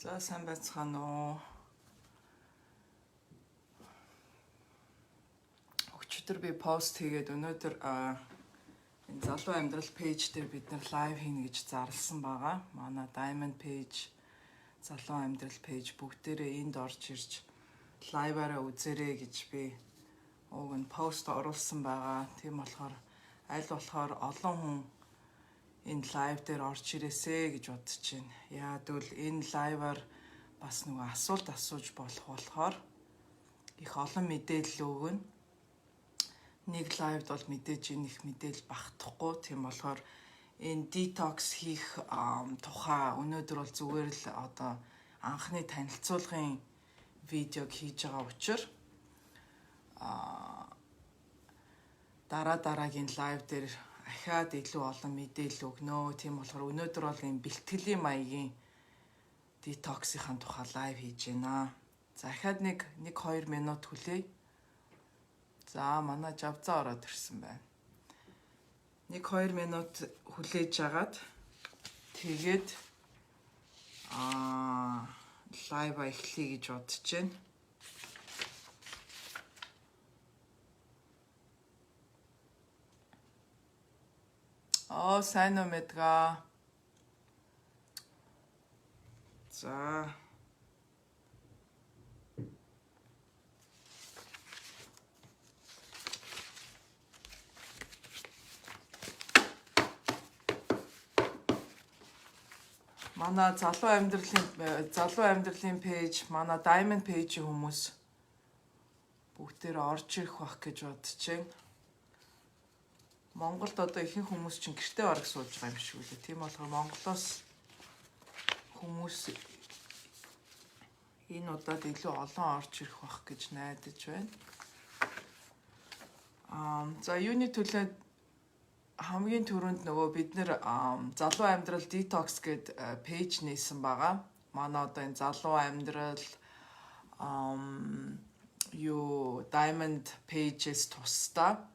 За, сайн байцгаана уу? Өчигдөр би пост хийгээд өнөөдөр энэ залуу амьдрал page дээр бид нар live хийнэ гэж зарласан байгаа. Манай Diamond page, залуу амьдрал page бүгдээрээ энд орж ирж live аараа үзээрэй гэж би уг нь пост оруулсан байгаа. Тийм болохоор аль болохоор олон хүн энэ live дээр орж ирээсэ гэж бодож байна. Яагад гэвэл энэ live аар бас нөгөө асуулт асууж болох болохоор их олон мэдээлэл өгнө. Нэг live д бол мэдээж энэ их мэдээлэл багтахгүй. Тийм болохоор энэ detox хийх тухай өнөөдөр бол зүгээр л одоо анхны танилцуулгын видеог хийж байгаа учраас дараа дараагийн live дээр ахиад илүү олон мэдээлэл өгнө. Тийм болохоор өнөөдөр бол энэ бэлтгэлийн маягийн detox ийн тухай live хийж байна. За, ахиад нэг 1 2 минут хүлээе. За, манай жавзаа ороод ирсэн байна. 1 2 минут хүлээж агаад тэгээд live эхлэе гэж бодож байна. Оо, сайн уу, Мэдга. За. Манай залуу амьдралын page, манай Diamond page-ийн хүмүүс бүгдээр орж ирэх бах гэж бодож байна. Монголд одоо ихэнх хүмүүс чинь гэртээ бараг сууж байгаа юм шиг үлээ. Тийм болохоор Монголоос хүмүүс энэ удаад илүү олон орж ирэх бах гэж найдаж байна. За, юуны төлөө хамгийн түрүүнд нөгөө бид нэр залуу амьдрал detox гээд page нээсэн байгаа. Манай одоо энэ залуу амьдрал юу Diamond Pages тусдаа.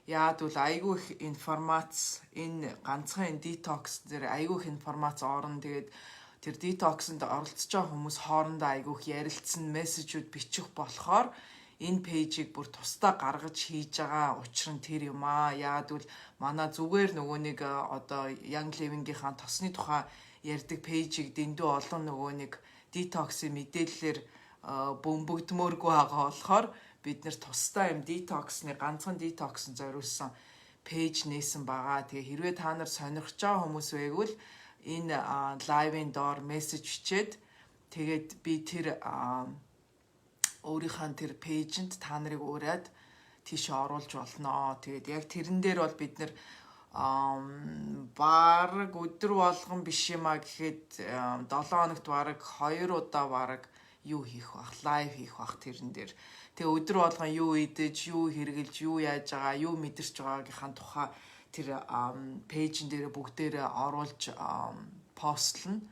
Яагад гэвэл айгүй их информац энэ ганцхан энэ detox дээр айгүй их информац орно. Тэгээд тэр detox-нд оролцож байгаа хүмүүс хоорондоо айгүй их ярилцсан, мессежүүд бичих болохоор энэ page ийг бүр тусдаа гаргаж хийж байгаа учир нь тэр юм аа. Яагад гэвэл манай зүгээр нөгөө нэг одоо Young Living-ийнхаа тосны тухай ярьдаг page ийг дэндүү олон нөгөө нэг detox-ийн мэдээллээр бөмбөгдмөөргүй байгаа болохоор бид нэр тусдаа юм detox-ны, ганцхан detox-ын зориулсан page нээсэн байгаа. Тэгээ хэрвээ та нар сонирхож байгаа хүмүүс байвал энэ live ын доор мессеж бичээд, тэгээд би тэр өөрийнхөө тэр page энд та нарыг уриад тийшээ оруулж болно. Тэгээд яг тэрэн дээр бол бид нэр бараг өдөр болгон биш юм а гэхэд 7 хоногт бараг 2 удаа бараг юу хийх бах, live хийх бах тэрэн дээр. Тэгээ өдөр болгон юу идэж, юу хэрэглэж, юу яаж байгаа, юу мэдэрч байгаагийнхаа тухай тэр page эн дээр бүгдээрээ оруулж постлно.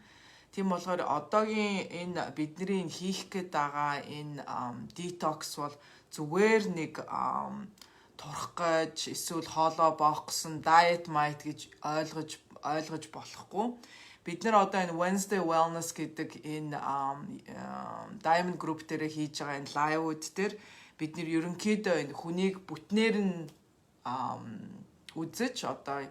Тийм болохоор одоогийн энэ бидний хийх гээд байгаа энэ detox бол зүгээр нэг турах гэж эсвэл хоолоо боох гэсэн diet might гэж ойлгож болохгүй. Бид нар одоо энэ Wednesday Wellness гэдэг энэ Diamond Group дээр хийж байгаа энэ live-ууд дээр бид нэр ерөнхийдөө энэ хүнийг бүтнээр нь үзэж, одоо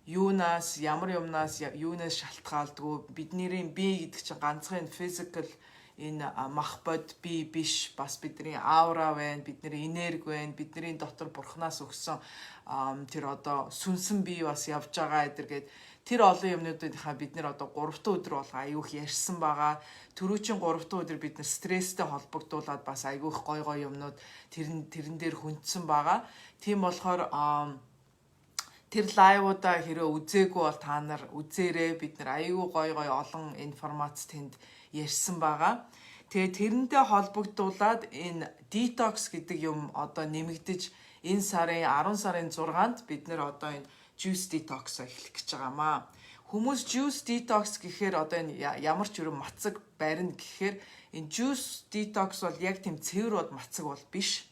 юунаас, ямар юмнаас, юунаас шалтгаалдгүй, бидний бие гэдэг чинь ганцхан physical энэ мах бод бие биш, бас бидний аура байна, бидний энерги байна, бидний дотор бурхнаас өгсөн тэр одоо сүнсэн бие бас явж байгаа эдэргээд тэр олон юмнуудынхаа бид нэр одоо 3 дахь өдөр болго аюух ярьсан байгаа. Түрүүчийн 3 дахь өдөр бид нэр стресстэй холбогдуулаад бас аюух гой гой юмнууд тэрэн дээр хүндсэн байгаа. Тийм болохоор тэр live уудаа хэрэг үзээгүй бол та нар үзээрэй. Бид нар аюу гой гой олон информац тэнд ярьсан байгаа. Тэгээ тэрнтэй холбогдуулаад энэ detox гэдэг юм одоо нэмэгдэж, энэ сарын 10 сарын 6-нд бид нэр одоо энэ juice detox эхлэх гэж байгаамаа. Хүмүүс juice detox гэхээр одоо энэ ямар ч юм мацаг барина гэхээр энэ juice detox бол яг тийм цэвэр бод мацаг бол биш.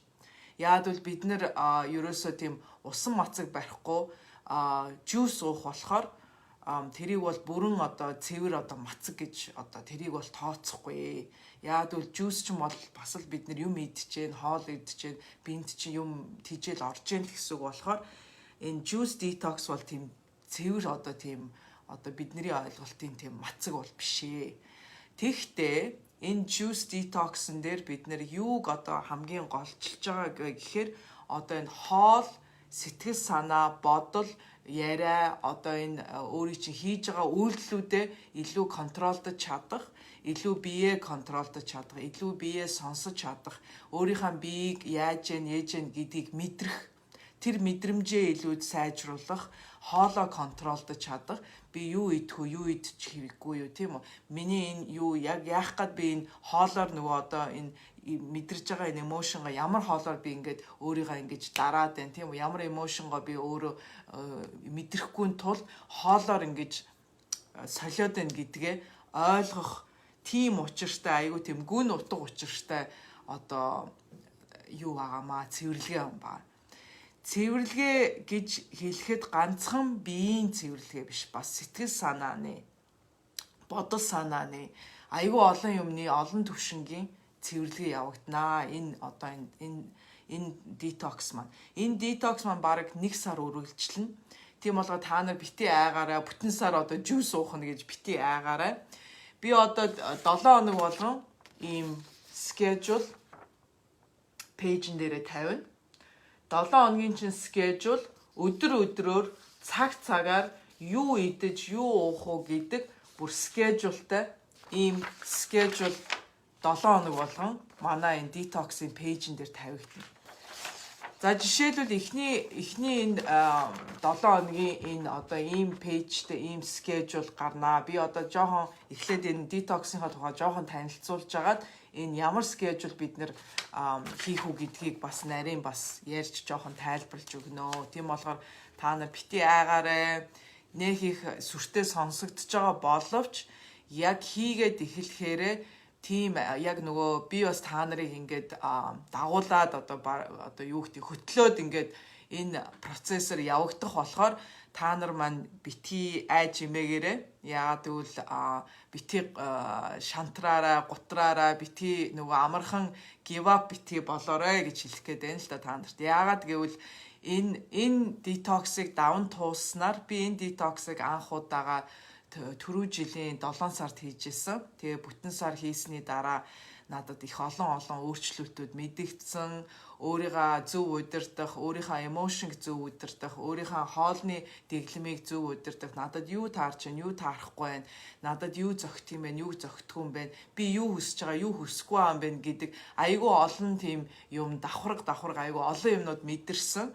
Яагад бол бид нэр ерөөсөө тийм усан мацаг барихгүй juice уух болохоор Тэрийг бол бүрэн одоо цэвэр одоо мацаг гэж одоо тэрийг бол тооцохгүй. Яагаад гэвэл juice чинь бол бас л бид нар юм идчихээн, хоол идчихээн, биед чинь юм тэжээл орж ийн гэсэн үг болохоор энэ juice detox бол тийм цэвэр одоо тийм одоо бидний ойлголтын тийм мацаг бол биш ээ. Тэгэхдээ энэ juice detox-н дээр бид нар юуг одоо хамгийн голчилж байгаа гэхээр одоо энэ хоол, сэтгэл санаа, бодол, яриа, одоо энэ өөрийн чинь хийж байгаа үйлдэлүүдээ илүү control дож чадах, илүү биеэ control дож чадах, илүү биеэ сонсож чадах, өөрийнхөө биеийг яаж гэн, ээж гэн гэдгийг мэдрэх, тэр мэдрэмжээ илүү сайжруулах, хоолоо control дож чадах, би юу идэх үү, юу идчих хэрэггүй юу, тийм үү? Миний энэ юу яг яах гээд би энэ хоолоор нөгөө одоо энэ мэдэрж байгаа энэ emotion гоо ямар хоолоор би ингээд өөрийгөө ингэж дараад байна, тийм үү? Ямар emotion гоо би өөрөө мэдрэхгүй тул хоолоор ингэж солиод байна гэдгээ ойлгох тийм учиртай, айгүй тийм гүн утга учиртай одоо юу байгаамаа, цэвэрлэгээ юм ба. Цэвэрлэгээ гэж хэлэхэд ганцхан биеийн цэвэрлэгээ биш, бас сэтгэл санааны, бодол санааны, айгүй олон юмны, олон төвшингийн цэвэрлэгээ явагданаа. Энэ одоо энэ detox маань. Энэ detox маань бараг 1 сар үргэлжлэнэ. Тийм болгоо та нар битий айгаараа, бүтэн сар одоо juice уух нь гэж битий айгаараа. Би одоо 7 хоног болгон ийм schedule page эн дээрээ тавина. 7 хоногийн чинь schedule өдөр өдрөөр, цаг цагаар юу идэж, юу уух уу гэдэг бүр schedule тай ийм schedule 7 хоног болгон манай энэ detox-ын page эн дээр тавигдана. За, жишээлбэл, эхний энэ 7 хоногийн энэ одоо ийм page тэй ийм schedule гарнаа. Би одоо жоохон эхлээд энэ detox-ынхаа тухай жоохон танилцуулж агаад энэ ямар schedule бид нар хийх үү гэдгийг бас нарийн бас ярьж жоохон тайлбарлаж өгнө. Тийм болохоор та нар битий айгаарай. Нэх их сүртэй сонсогдож байгаа боловч яг хийгээд эхлэхээрээ тийм яг нөгөө би бас та нарыг ингээд дагуулад одоо юу гэдэг, хөтлөөд ингээд энэ процессор явагдах болохоор та нар маань битгий айж имээгээрээ. Яагаад гэвэл битгий шантраараа, гутраараа, битгий нөгөө амархан give up битгий болоорой гэж хэлэх гээд байна л да та нарт. Яагаад гэвэл энэ detox-ыг даван тууснаар, би энэ detox-ыг анх удаага түрүү жилийн 7 сард хийж исэн. Тэгээ бүтэн сар хийсний дараа надад их олон олон өөрчлөлтүүд мэдэгдсэн. Өөрийгөө зөв удирдах, өөрийнхөө emotion г зөв удирдах, өөрийнхөө хоолны дэглэмийг зөв удирдах, надад юу таарч байна, юу таарахгүй байна, надад юу зохих юм бэ, юу зохихгүй юм бэ, би юу хүсэж байгаа, юу хүсэхгүй юм бэ гэдэг айгүй олон тийм юм давхарга давхарга айгүй олон юмнууд мэдэрсэн.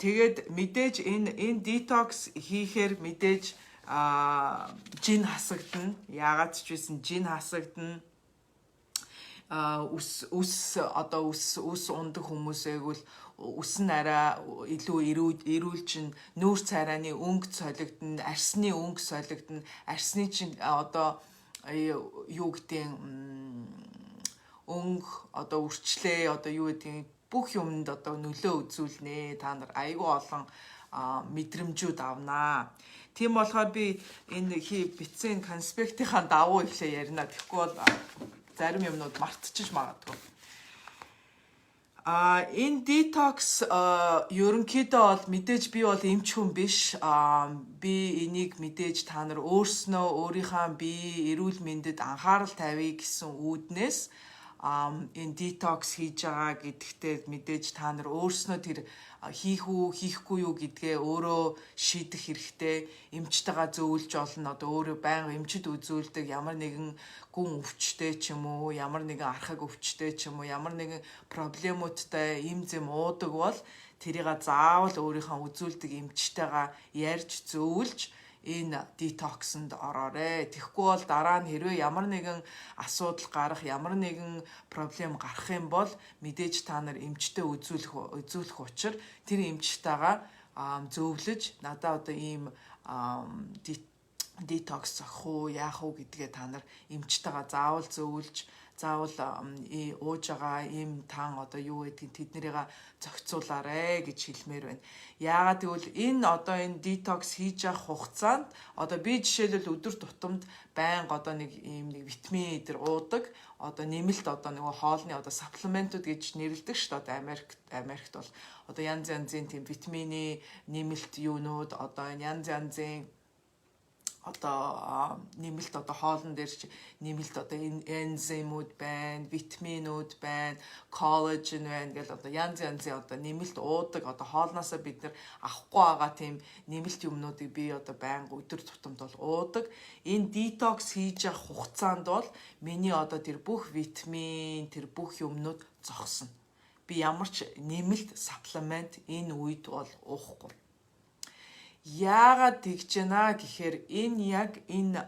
Тэгээд мэдээж энэ detox хийхээр мэдээж жин хасагдана. Яагаад ч байсан жин хасагдана, а үс үс одоо үс үс ундаг хүмүүсээг бол үс нь арай илүү эрүүлжин, нүүр царайны өнгө солигдоно, арсны өнгө солигдоно, арсны чинь одоо юу гэдгийг, өнгө одоо үрчлээ, одоо юу гэдгийг, бүх юмд одоо нөлөө үзүүлнэ. Та нар айгүй олон мэдрэмжүүд авнаа. Тийм болохоор би энэ хий бичсэн concept ийнхаа дагуу эхлээ ярина. Тэгэхгүй бол зарим юмнууд мартчих магадгүй. А энэ detox ерөнхийдөө бол мэдээж би бол эмч хүн биш. А би энийг мэдээж та нар өөрснөө өөрийнхөө бие эрүүл мэндэд анхаарал тавья гэсэн үүднээс энэ detox хийж байгаа гэдэгтээ мэдээж та нар өөрснөө тэр хийх үү, хийхгүй юу гэдгээ өөрөө шийдэх хэрэгтэй. Эмчтэйгээ зөвлөж олно. Одоо өөрөө байнга эмчид үзүүлдэг, ямар нэгэн гүн өвчтэй ч юм уу, ямар нэгэн архаг өвчтэй ч юм уу, ямар нэгэн problem уудтай эм зэм уудаг бол тэрийг заавал өөрийнхөө үзүүлдэг эмчтэйгээ ярьж зөвлөж энэ detox нд ороорой. Тэгэхгүй бол дараа нь хэрвээ ямар нэгэн асуудал гарах, ямар нэгэн problem гарах юм бол мэдээж та нар эмчтэй үзүүлэх учир тэр эмчтэйгээ зөвлөж, надаа одоо ийм detox зохих уу, яах уу гэдгээ та нар эмчтэйгээ заавал зөвлөж Заавал ууж байгаа ийм таан одоо юу гэдгийг тэднэрийг зохицуулаарэ гэж хэлмээр байна. Яагаад гэвэл энэ одоо энэ детокс хийж явах хугацаанд одоо би жишээлбэл өдөр тутамд байнга одоо нэг ийм нэг витамин эдэр уудаг. Одоо нэмэлт одоо нөгөө хоолны одоо supplement ууд гэж нэрлэдэг шүү дээ. Одоо Америкт бол одоо янз янзын тийм витамины нэмэлт юунууд, одоо энэ янз янзын одоо нэмэлт одоо хоолн дээр чи нэмэлт одоо энзимүүд байна, витаминууд байна, коллаген байна гэл одоо янз янзын одоо нэмэлт уудаг, одоо хоолноосоо бид нар авахгүй байгаа тийм нэмэлт юмнуудыг би одоо байнга өдөр тутамд бол уудаг. Энэ детокс хийж явах хугацаанд бол миний одоо тэр бүх витамин, тэр бүх юмнууд зогсно. Би ямар ч нэмэлт supplement энэ үед бол уухгүй. Яагаад тэгж байна гэхээр энэ яг энэ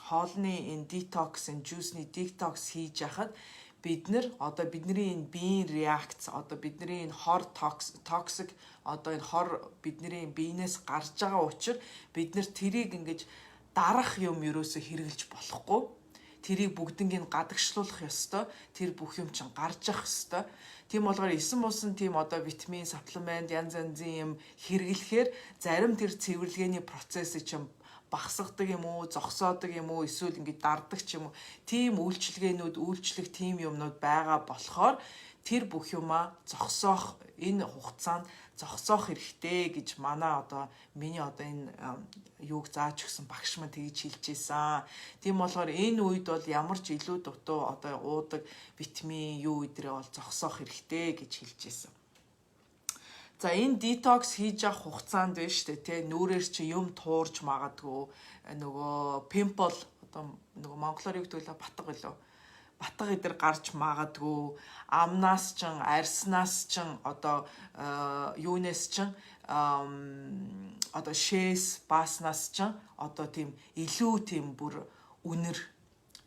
хоолны энэ детокс, энэ juice ний детокс хийж яхад бид нар одоо бидний энэ биеийн реакц, одоо бидний энэ хор, toxic одоо энэ хор бидний биенээс гарч байгаа учраас бид нар тэрийг ингэж дарах юм ерөөсө хэрэглэж болохгүй. Тэрийг бүгднийг гадагшлуулах ёстой. Тэр бүх юм чинь гарч явах ёстой. Тийм болохоор эсэн бусан тийм одоо витамин, supplement, янз янзын юм хэрэглэхээр зарим тэр цэвэрлэгээний процессыг чинь багасгадаг юм уу, зогсоодог юм уу, эсвэл ингэж дардаг ч юм уу. Тийм үйлчилгээнүүд, үйлчлэх тийм юмнууд байгаа болохоор тэр бүх юмаа зогсоох, энэ хугацаанд зогсоох хэрэгтэй гэж манай одоо миний одоо энэ юуг зааж өгсөн багш маань тэгж хэлж ийсэн. Тийм болохоор энэ үед бол ямар ч илүү дутуу одоо уудаг витамин юу өдрөө бол зогсоох хэрэгтэй гэж хэлж ийсэн. За, энэ детокс хийж явах хугацаанд байна шүү дээ, тий, нүүрээр чи юм туурж магадгүй, нөгөө pimple, одоо нөгөө монголоор юу гэдэг вэ, батга билүү, батга эдэр гарч магадгүй, амнаас чин, арьснаас чин, одоо юунаас чин, одоо шээс бааснаас чин одоо тийм илүү тийм бүр үнэр,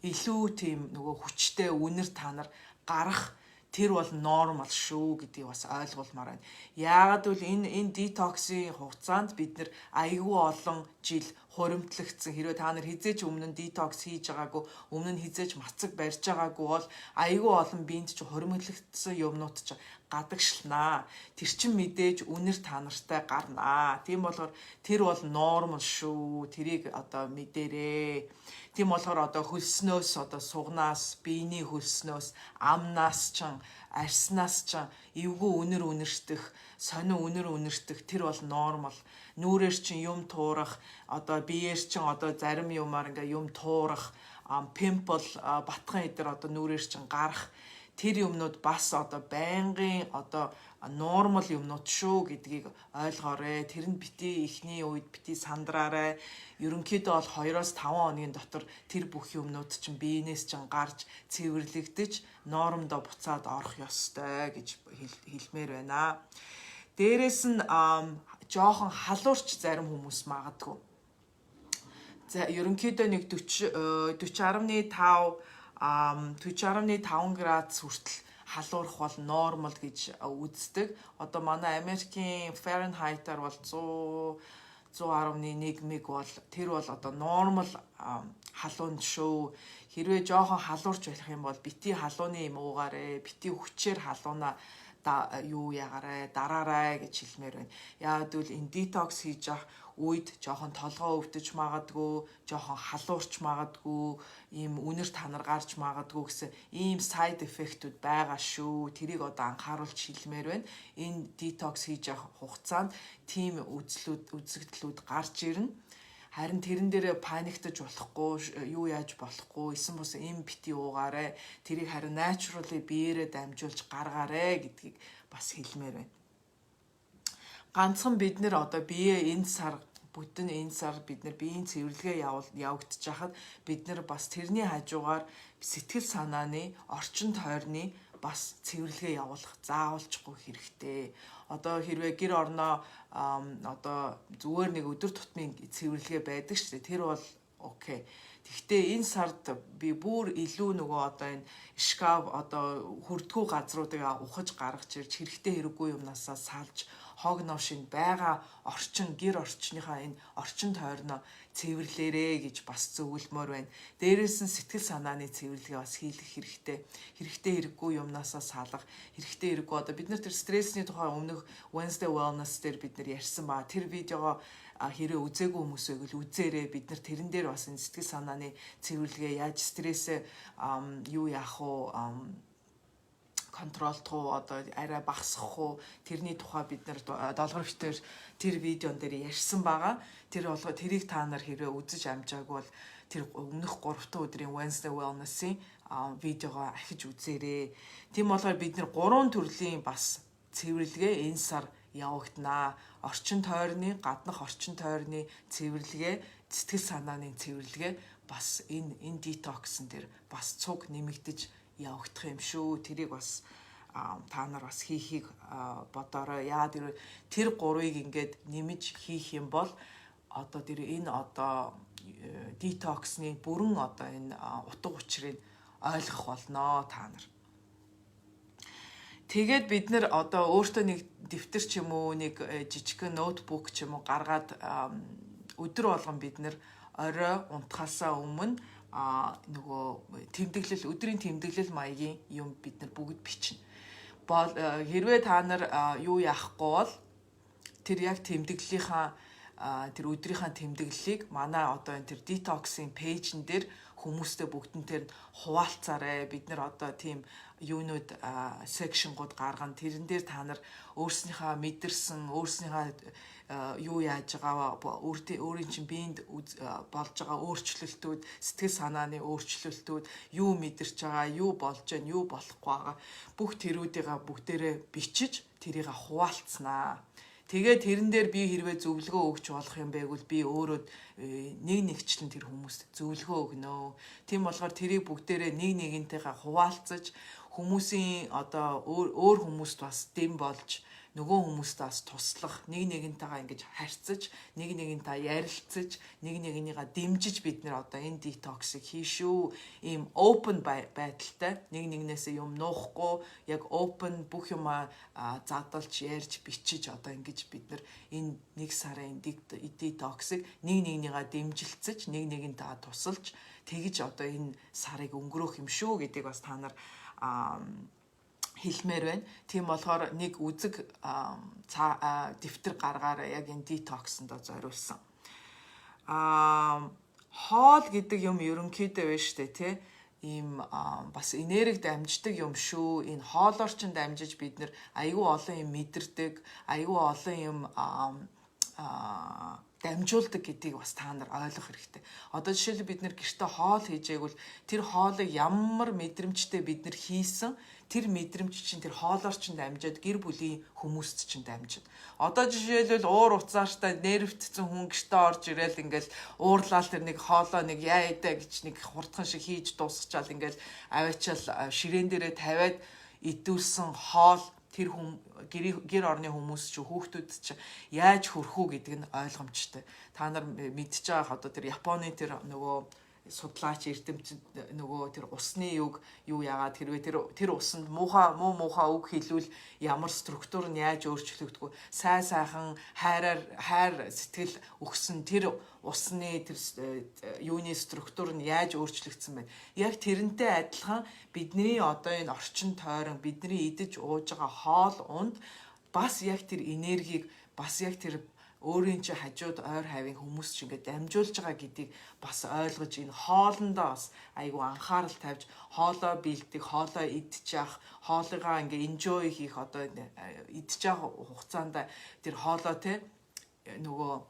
илүү тийм нөгөө хүчтэй үнэр та нар гарах, тэр бол normal шүү гэдгийг бас ойлгуулмаар байна. Яагаад гэвэл энэ детоксын хугацаанд бид нар айгүй олон жил хуримтлагдсан. Хэрвээ та нар хэзээ ч өмнө нь детокс хийж байгаагүй, өмнө нь хэзээ ч мацаг барьж байгаагүй бол айгүй олон биед чи хуримтлагдсан юмнууд чи гадагшлнаа. Тэр чин мэдээж үнэр та нартай гарнаа. Тийм болохоор тэр бол normal шүү. Тэрийг одоо мэдэрээ. Тийм болохоор одоо хөлснөөс, одоо сугнаас, биений хөлснөөс, амнаас чин, арьснаас чин эвгүй үнэр үнэртэх, сонин үнэр үнэртэх, тэр бол normal. Нүүрээр чин юм туурах, одоо биеэр чин одоо зарим юмар ингээ юм туурах, pimple, батган эдэр одоо нүүрээр чин гарах, тэр юмнууд бас одоо байнгын одоо normal юмнууд шүү гэдгийг ойлгоорой. Тэр нь бити эхний үед бити сандраарай. Ерөнхийдөө бол 2-оос 5 хоногийн дотор тэр бүх юмнууд чинь биенээс чинь гарч, цэвэрлэгдэж, norm доо буцаад орох ёстой гэж хэлмээр байна. Дээрээс нь жоохон халуурч зарим хүмүүс магадгүй. За, ерөнхийдөө нэг 40 40.5, 40.5 градус хүртэл халуурах бол normal гэж үздэг. Одоо манай Америкийн Fahrenheit-аар бол 100 100.1 мэг бол тэр бол одоо normal халуун шүү. Хэрвээ жоохон халуурч байх юм бол бити халууны юм уугаарэ, бити хүчээр халуунаа юу ягаарай, дараарай гэж хэлмээр байна. Яагаад гэвэл энэ детокс хийж явах үед жоохон толгоо өвдөж магадгүй, жоохон халуурч магадгүй, ийм үнэр танар гарч магадгүй гэсэн ийм side effect-үүд байгаа шүү. Тэрийг одоо анхааруулж хэлмээр байна. Энэ детокс хийж явах хугацаанд тийм үзлүүд, үзэгдлүүд гарч ирнэ. Харин тэрэн дээр panic таж болохгүй, юу яаж болохгүй, эсэн бус эм бити уугаарай. Тэрийг харин naturally биеэрээ дамжуулж гаргаарай гэдгийг бас хэлмээр байна. Ганцхан бид нэр одоо бие энэ сар бүтэн, энэ сар бид нар биеийн цэвэрлэгээ явагдчихахад бид нар бас тэрний хажуугаар сэтгэл санааны орчин тойрны бас цэвэрлэгээ явуулах заавалчгүй хэрэгтэй. Одоо хэрвээ гэр орноо одоо зүгээр нэг өдөр тутмын цэвэрлэгээ байдаг шүү дээ. Тэр бол okay. Тэгвэл энэ сард би бүр илүү нөгөө одоо энэ шкаф, одоо хүрдгүү газруудыг ухаж гаргаж ирж, хэрэгтэй хэрэггүй юмнасаа салж, хог новшинд байгаа орчин, гэр орчныхаа энэ орчин тойрноо цэвэрлээрээ гэж бас зөвлөмөр байна. Дээрээс нь сэтгэл санааны цэвэрлэгээ бас хийлгэх хэрэгтэй. Хэрэгтэй хэрэггүй юмнасаа салах, хэрэгтэй хэрэггүй, одоо бид нар тэр стрессний тухай өмнөх Wednesday Wellness дээр бид нар ярьсан ба, тэр видеого хэрэг үзээгүй хүмүүс байвал үзээрэй. Бид нар тэрэн дээр бас энэ сэтгэл санааны цэвэрлэгээ, яаж стрессээ юу яах вэ, control дох уу, одоо арай багасгах уу, тэрний тухай бид нар долгор битээр тэр видеон дээр ярьсан байгаа. Тэр болго тэрийг та нар хэрвээ үзэж амжаагүй бол тэр өмнөх 3 дахь өдрийн Wednesday Wellness-ийн видеогоо ахиж үзээрэй. Тийм болохоор бид нар гурван төрлийн бас цэвэрлэгээ энэ сар явагданаа. Орчин тойрны, гаднах орчин тойрны цэвэрлэгээ, сэтгэл санааны цэвэрлэгээ бас энэ детоксон дээр бас цуг нэмэгдэж явагдах юм шүү. Тэрийг бас та нар бас хийхийг бодоорой. Яагаад гэвэл тэр гурвыг ингээд нэмж хийх юм бол одоо тэр энэ одоо детоксны бүрэн одоо энэ утга учирыг ойлгох болноо та нар. Тэгээд бид нар одоо өөртөө нэг дэвтэр ч юм уу, нэг жижигхэн ноутбук ч юм уу гаргаад өдөр болгон бид нар орой унтахаасаа өмнө нөгөө тэмдэглэл, өдрийн тэмдэглэл маягийн юм бид нар бүгд бичнэ. Бол хэрвээ та нар юу яахгүй бол тэр яг тэмдэглэлийнхаа, тэр өдрийнхаа тэмдэглэлийг манай одоо энэ тэр detox-ын page эн дээр хүмүүстэй бүгдэн хуваалцаарай. Бид нар одоо тийм юунууд, section гууд гаргана. Тэрэн дээр та нар өөрснийхөө мэдэрсэн, өөрснийхөө юу яаж байгаа, өөрийн чинь биед болж байгаа өөрчлөлтүүд, сэтгэл санааны өөрчлөлтүүд, юу мэдэрч байгаа, юу болж байна, юу болохгүй байгаа, бүх тэрүүдийгээ бүгдээрээ бичиж тэрийг хуваалцнаа. Тэгээд тэрэн дээр би хэрвээ зөвлөгөө өгч болох юм байвал би өөрөө нэг нэгчлэн тэр хүмүүст зөвлөгөө өгнө. Тийм болохоор тэрийг бүгдээрээ нэг нэгнтэйгээ хуваалцаж, хүмүүсийн одоо өөр өөр хүмүүст бас дэм болж, нөгөө хүмүүст бас туслах, нэг нэгнтэйгээ ингэж харьцаж, нэг нэгнтэй ярилцаж, нэг нэгнийгээ дэмжиж бид нар одоо энэ детоксыг хийн шүү. Ийм open байдалтай, нэг нэгнээсээ юм нуухгүй, яг open бүх юмаа задалж, ярьж, бичиж одоо ингэж бид нар энэ нэг сарын детоксыг нэг нэгнийгээ дэмжилцэж, нэг нэгнтэйгээ тусалж, тэгж одоо энэ сарыг өнгөрөөх юм шүү гэдгийг бас та нар хэлмээр байна. Тийм болохоор нэг үзэг дэвтэр гаргаараа, яг энэ детоксонд зориулсан. Хоол гэдэг юм ерөнхийдөө байна шүү дээ, тий, ийм бас энерги дамждаг юм шүү. Энэ хоолоор ч дамжиж бид нар айгүй олон юм мэдэрдэг, айгүй олон юм дамжуулдаг гэдгийг бас та нар ойлгох хэрэгтэй. Одоо жишээлбэл, бид нар гэртээ хоол хийж байвал тэр хоолыг ямар мэдрэмжтэй бид нар хийсэн, тэр мэдрэмж чинь тэр хоолоор чинь дамжаад гэр бүлийн хүмүүст чинь дамжина. Одоо жишээлбэл, уур уцаартай нервтцэн хүн гэртээ орж ирээл ингээл уурлаал, тэр нэг хоолоо нэг яа идэ гэж нэг хурдхан шиг хийж дуусчаал, ингээл аваачаал ширээн дээрээ тавиад идүүлсэн хоол тэр хүн, гэр орны хүмүүс чи, хүүхдүүд чи яаж хөрөх үү гэдэг нь ойлгомжтой. Та нар мэдж байгаа, одоо тэр Японы тэр нөгөө судлаач эрдэмтэд нөгөө тэр усны юг юу яагаад хэрвээ тэр усанд муухай муу муухай үг хэлвэл ямар структур нь яаж өөрчлөгдөх вэ? Сай сайхан хайраар, хайр сэтгэл өгсөн тэр усны тэр юуны структур нь яаж өөрчлөгдсөн бэ? Яг тэрнтэй адилхан бидний одоо энэ орчин тойрон, бидний идэж ууж байгаа хоол унд бас яг тэр энергийг, бас яг тэр өөрийн чи хажууд ойр хавийн хүмүүс чи ингээд дамжуулж байгаа гэдгийг бас ойлгож, энэ хоолндоо бас айгүй анхаарал тавьж, хоолоо бэлдэх, хоолоо идчих, хоолыгаа ингээ enjoy хийх, одоо идчих хугацаанд тэр хоолоо те нөгөө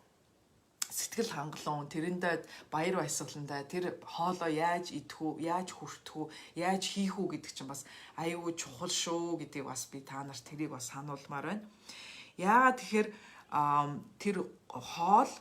сэтгэл хангалуун, тэрэндээ баяр баясгаландаа тэр хоолоо яаж идэх үү, яаж хүртэх үү, яаж хийх үү гэдэг чинь бас айгүй чухал шүү гэдгийг бас би та нарт тэрийг бас сануулмаар байна. Яагаад тэгэхээр тэр хоол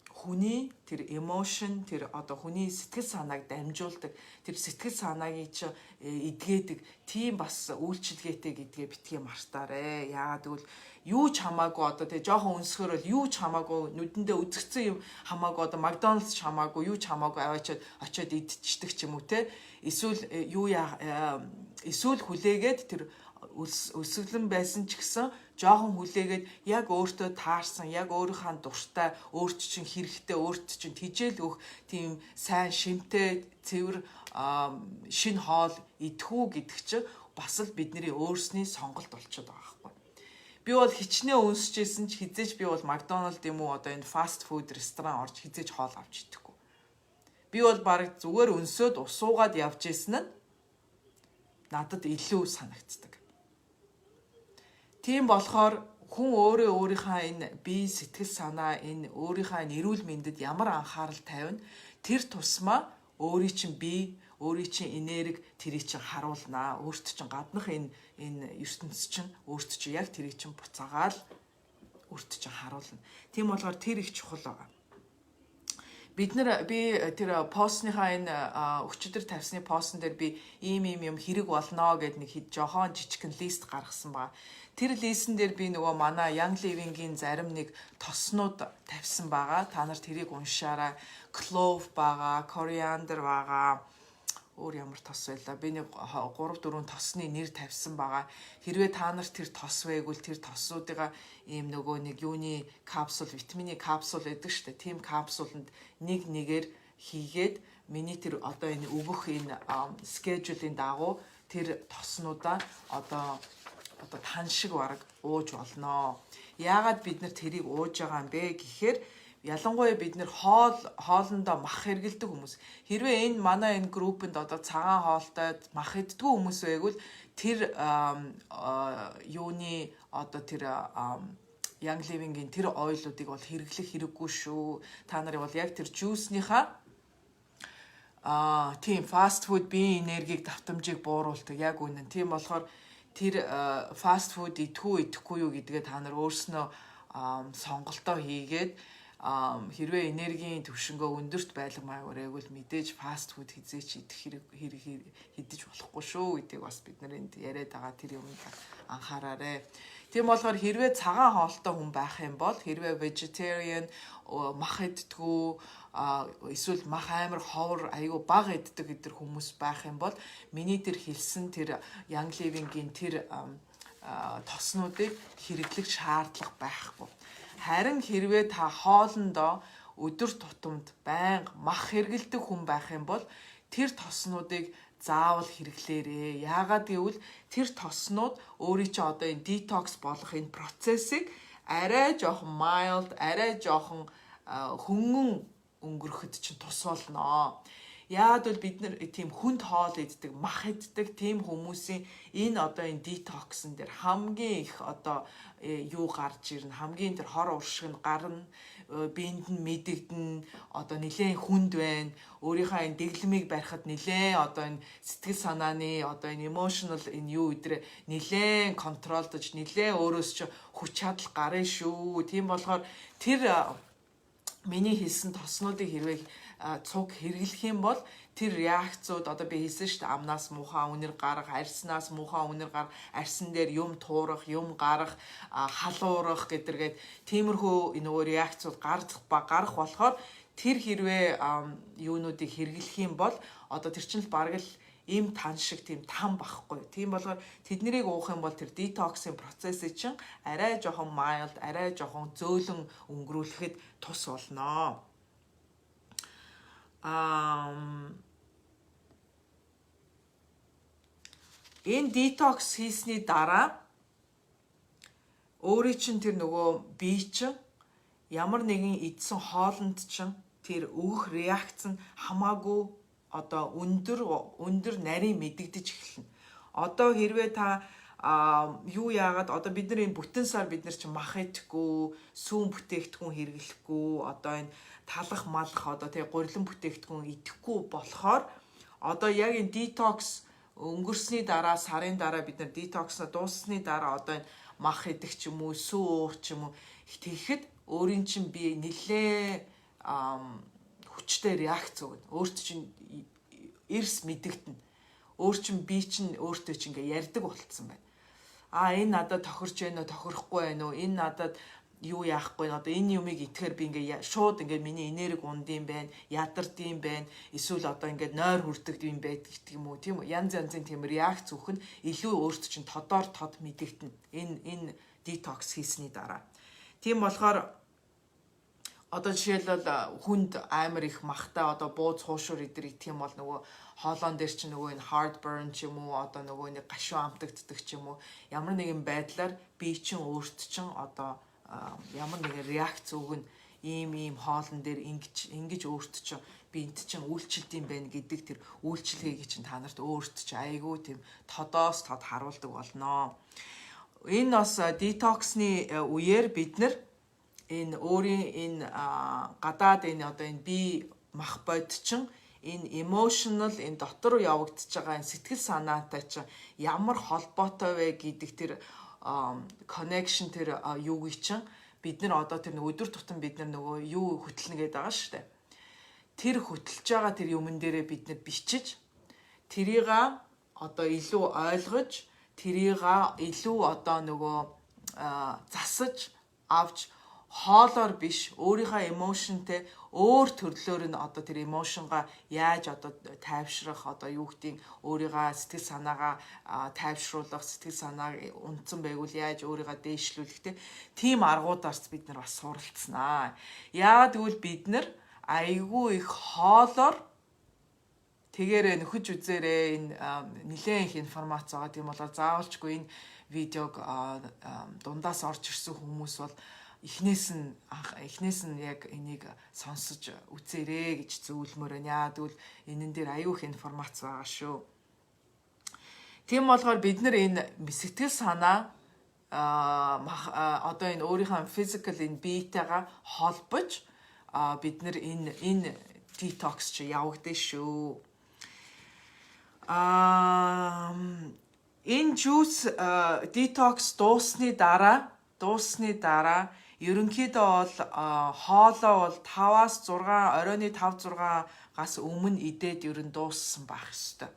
хүний тэр emotion, тэр одоо хүний сэтгэл санааг дамжуулдаг, тэр сэтгэл санааг чи эдгээдэг тийм бас үйлчилгээтэй гэдгээ битгий мартаарэ. Яагаад гэвэл юу ч хамаагүй, одоо тэгээ жоохон өнсгөр бол юу ч хамаагүй, нүдэндээ үзэгцэн юм хамаагүй, одоо Макдоналдс ч хамаагүй, юу ч хамаагүй аваачаад очиод идчихдэг ч юм уу те. Эсвэл юу яа, эсвэл хүлээгээд тэр Өсөглөн байсан ч гэсэн жоохон хүлээгээд яг өөртөө таарсан, яг өөрийнхөө дуртай, өөрт чинь хэрэгтэй, өөрт чинь тэжээл өгөх тийм сайн шимтэй, цэвэр шинэ хоол идэх үү гэдэг чинь бас л бидний өөрсний сонголт болчиход байгаа байхгүй. Би бол хичнээн өнсөж исэн ч хэзээ ч би бол Макдоналд юм уу, одоо энэ fast food ресторан орж хэзээ ч хоол авч идэхгүй. Би бол бараг зүгээр өнсөөд ус уугаад явж исэн нь надад илүү санагддаг. Тийм болохоор хүн өөрөө өөрийнхөө энэ бие, сэтгэл санаа, энэ өөрийнхөө энэ эрүүл мэндэд ямар анхаарал тавина, тэр тусмаа өөрийн чинь бие, өөрийн чинь энерги тэрийг чинь харуулнаа. Өөрт чинь гаднах энэ ертөнц чинь өөрт чинь яг тэрийг чинь буцаагаал өөрт чинь харуулна. Тийм болохоор тэр их чухал байгаа. Бид нар, би тэр постныхаа, энэ өчигдөр тавьсны постн дээр би ийм ийм юм хэрэг болно гэд нэг хэд жохон жижигхэн list гаргасан ба. Тэр list эн дээр би нөгөө манай Young Living-ийн зарим нэг тоснууд тавьсан байгаа. Та нар тэрийг уншаарай. Clove байгаа, coriander байгаа, өөр ямар тос байлаа. Би нэг 3 4 тосны нэр тавьсан байгаа. Хэрвээ та нар тэр тос байгвал тэр тосуудыгаа ийм нөгөө нэг юуны капсул, витамины капсул байдаг шүү дээ. Тийм капсуланд нэг нэгээр хийгээд миний тэр одоо энэ өгөх энэ schedule ийн дагуу тэр тоснуудаа одоо тан шиг бараг ууж болноо. Яагаад бид нар тэрийг ууж байгаа юм бэ гэхээр ялангуяа бид нар хоолондоо мах хэрэглэдэг хүмүүс. Хэрвээ энэ манай энэ группэнд одоо цагаан хоолтой, мах иддэг хүмүүс байвал тэр юуны одоо тэр Young Living-ийн тэр oil уудыг бол хэрэглэх хэрэггүй шүү. Та нарын бол яг тэр juice нийхаа тийм fast food биеийн энергийг, давтамжийг бууруулдаг, яг үнэн. Тийм болохоор тэр fast food идэх үү, идэхгүй юу гэдгээ та нар өөрснөө сонголтоо хийгээд, хэрвээ энергийн түвшингөө өндөрт байлгамаар байвал мэдээж fast food хэзээ ч идэх хэрэг хэрэг идэж болохгүй шүү гэдгийг бас бид нар энд яриад байгаа, тэр юмд анхаараарай. Тийм болохоор хэрвээ цагаан хоолтой хүн байх юм бол, хэрвээ vegetarian, мах иддэггүй, эсвэл мах амар ховор, айгүй бага иддэг гэдэр хүмүүс байх юм бол миний тэр хэлсэн тэр Young Living-ийн тэр тоснуудыг хэрэглэх шаардлага байхгүй. Харин хэрвээ та хоолондоо өдөр тутамд байнга мах хэрэглэдэг хүн байх юм бол тэр тоснуудыг заавал хэрэглээрээ. Яагаад гэвэл тэр тоснууд өөрийн чинь одоо энэ detox болох энэ процессыг арай жоохон mild, арай жоохон хөнгөн өнгөрөхөд чинь тус болноо. Яагаад бол бид нар тийм хүнд хоол иддэг, мах иддэг тийм хүмүүсийн энэ одоо энэ detox ын дээр хамгийн их одоо юу гарч ирнэ, хамгийн тэр хор уршиг нь гарна, биед нь мэдэгдэн, одоо нилээн хүнд байна. Өөрийнхөө энэ дэглэмийг барихад нилээн одоо энэ сэтгэл санааны, одоо энэ emotional энэ юу өдрөө нилээн control дож, нилээн өөрөөс чи хүч чадал гарна шүү. Тийм болохоор тэр миний хэлсэн тоснуудыг хэрвээ цуг хэрэглэх юм бол тэр реакцууд, одоо би хэлсэн шүү дээ, амнаас муухай үнэр гарах, арьснаас муухай үнэр гарах, арьсан дээр юм туурах, юм гарах, халуурах гэдэргээд тиймэрхүү нөгөө реакцууд гарах болохоор тэр хэрвээ юунуудыг хэрэглэх юм бол одоо тэр чинь л бараг л им тан шиг тийм там байхгүй. Тийм болохоор тэднийг уух юм бол тэр detox ын процессыг чинь арай жоохон mild, арай жоохон зөөлөн өнгөрүүлэхэд тус болноо. Энэ detox хийсний дараа өөрийн чинь тэр нөгөө бие чинь ямар нэгэн идсэн хоолнд чинь тэр өгөх реакц нь хамаагүй одоо өндөр өндөр нарийн мэдэгдэж эхэлнэ. Одоо хэрвээ та юу яагаад одоо бид нар энэ бүтэн сар бид нар чинь мах идэхгүй, сүүн бүтээгдэхүүн хэрэглэхгүй, одоо энэ талах малах, одоо тэгээ гурилан бүтээгдэхүүн идэхгүй болохоор одоо яг энэ detox өнгөрсний дараа, сарын дараа, бид нар detox оо дууссаны дараа одоо энэ мах идэх ч юм уу, сүү уух ч юм уу тэгэхэд өөрийн чинь бие нилээ хүчтэй реакц өгнө. Өөрт чинь эрс мэдэгдэнэ. Өөр чинь бие чинь өөртөө чинь ингээ ярьдаг болцсон байна. А, энэ надад тохирч байна уу, тохирохгүй байна уу? Энэ надад Юу яахгүй, одоо энэ юмыг идэхээр би ингээ шууд ингээ миний энерги ундын байна, ядардын байна, эсвэл одоо ингээ нойр хүрдэг юм байдаг гэх юм уу, тийм үү? Янз янзын тийм реакц өгөх нь илүү өөрт чинь тодоор тод мэдэгдэнэ. Энэ детокс хийсний дараа. Тийм болохоор одоо жишээлбэл хүнд амар их махтай, одоо бууз, хуушуур эдэр идэх юм бол нөгөө хоолоон дээр чинь нөгөө энэ heartburn ч юм уу, одоо нөгөө нэг гашуун амтагддаг ч юм уу, ямар нэгэн байдлаар бие чинь өөрт чинь одоо ямар нэгэн реакц өгнө, ийм ийм хоолн дээр ингэж ингэж өөрт чинь биед чинь үйлчилд юм байна гэдэг тэр үйлчилгээг чинь та нарт өөрт чинь айгүй тийм тодоос тод харуулдаг болноо. Энэ бас детоксны үеэр бид нар энэ өөрийн энэ гадаад энэ одоо энэ бие мах бод чинь энэ emotional, энэ дотор явагдаж байгаа энэ сэтгэл санаатай чинь ямар холбоотой вэ гэдэг тэр connection, тэр юуг чинь бид нар одоо тэр өдөр тутам бид нар нөгөө юу хөтлөнө гэдэг байгаа шүү дээ. Тэр хөтөлж байгаа тэр юмн дээрээ бид нар бичиж, тэрийг одоо илүү ойлгож, тэрийг илүү одоо нөгөө засаж авч, хоолоор биш, өөрийнхөө emotion тэй өөр төрлөөр нь одоо тэр emotion гаа яаж одоо тайвшрах, одоо юу гэдгийг, өөрийгөө сэтгэл санаагаа тайвшруулах, сэтгэл санааг унтсан байгвал яаж өөрийгөө дээшлүүлэх те, тийм аргуудаас бид нар бас суралцсанаа. Яагаад гэвэл бид нар айгүй их хоолоор тэгээрээ нөхөж үзээрээ, энэ нэлээд их информац байгаа. Тийм болоо заавалчгүй энэ видеог дундаас орж ирсэн хүмүүс бол эхнээс нь яг энийг сонсож үзээрэй гэж зөвлөмөр байна. Яа тэгвэл энэн дээр аюух информац байгаа шүү. Тийм болохоор бид нар энэ сэтгэл санаа одоо энэ өөрийнхөө physical энэ биетэйгээ холбож бид нар энэ detox чи явагдана шүү. Энэ juice detox дууссаны дараа ерөнхийдөө бол хоолоо бол 5-аас 6, оройн 5 6-аас өмнө идээд ер нь дууссан байх ёстой.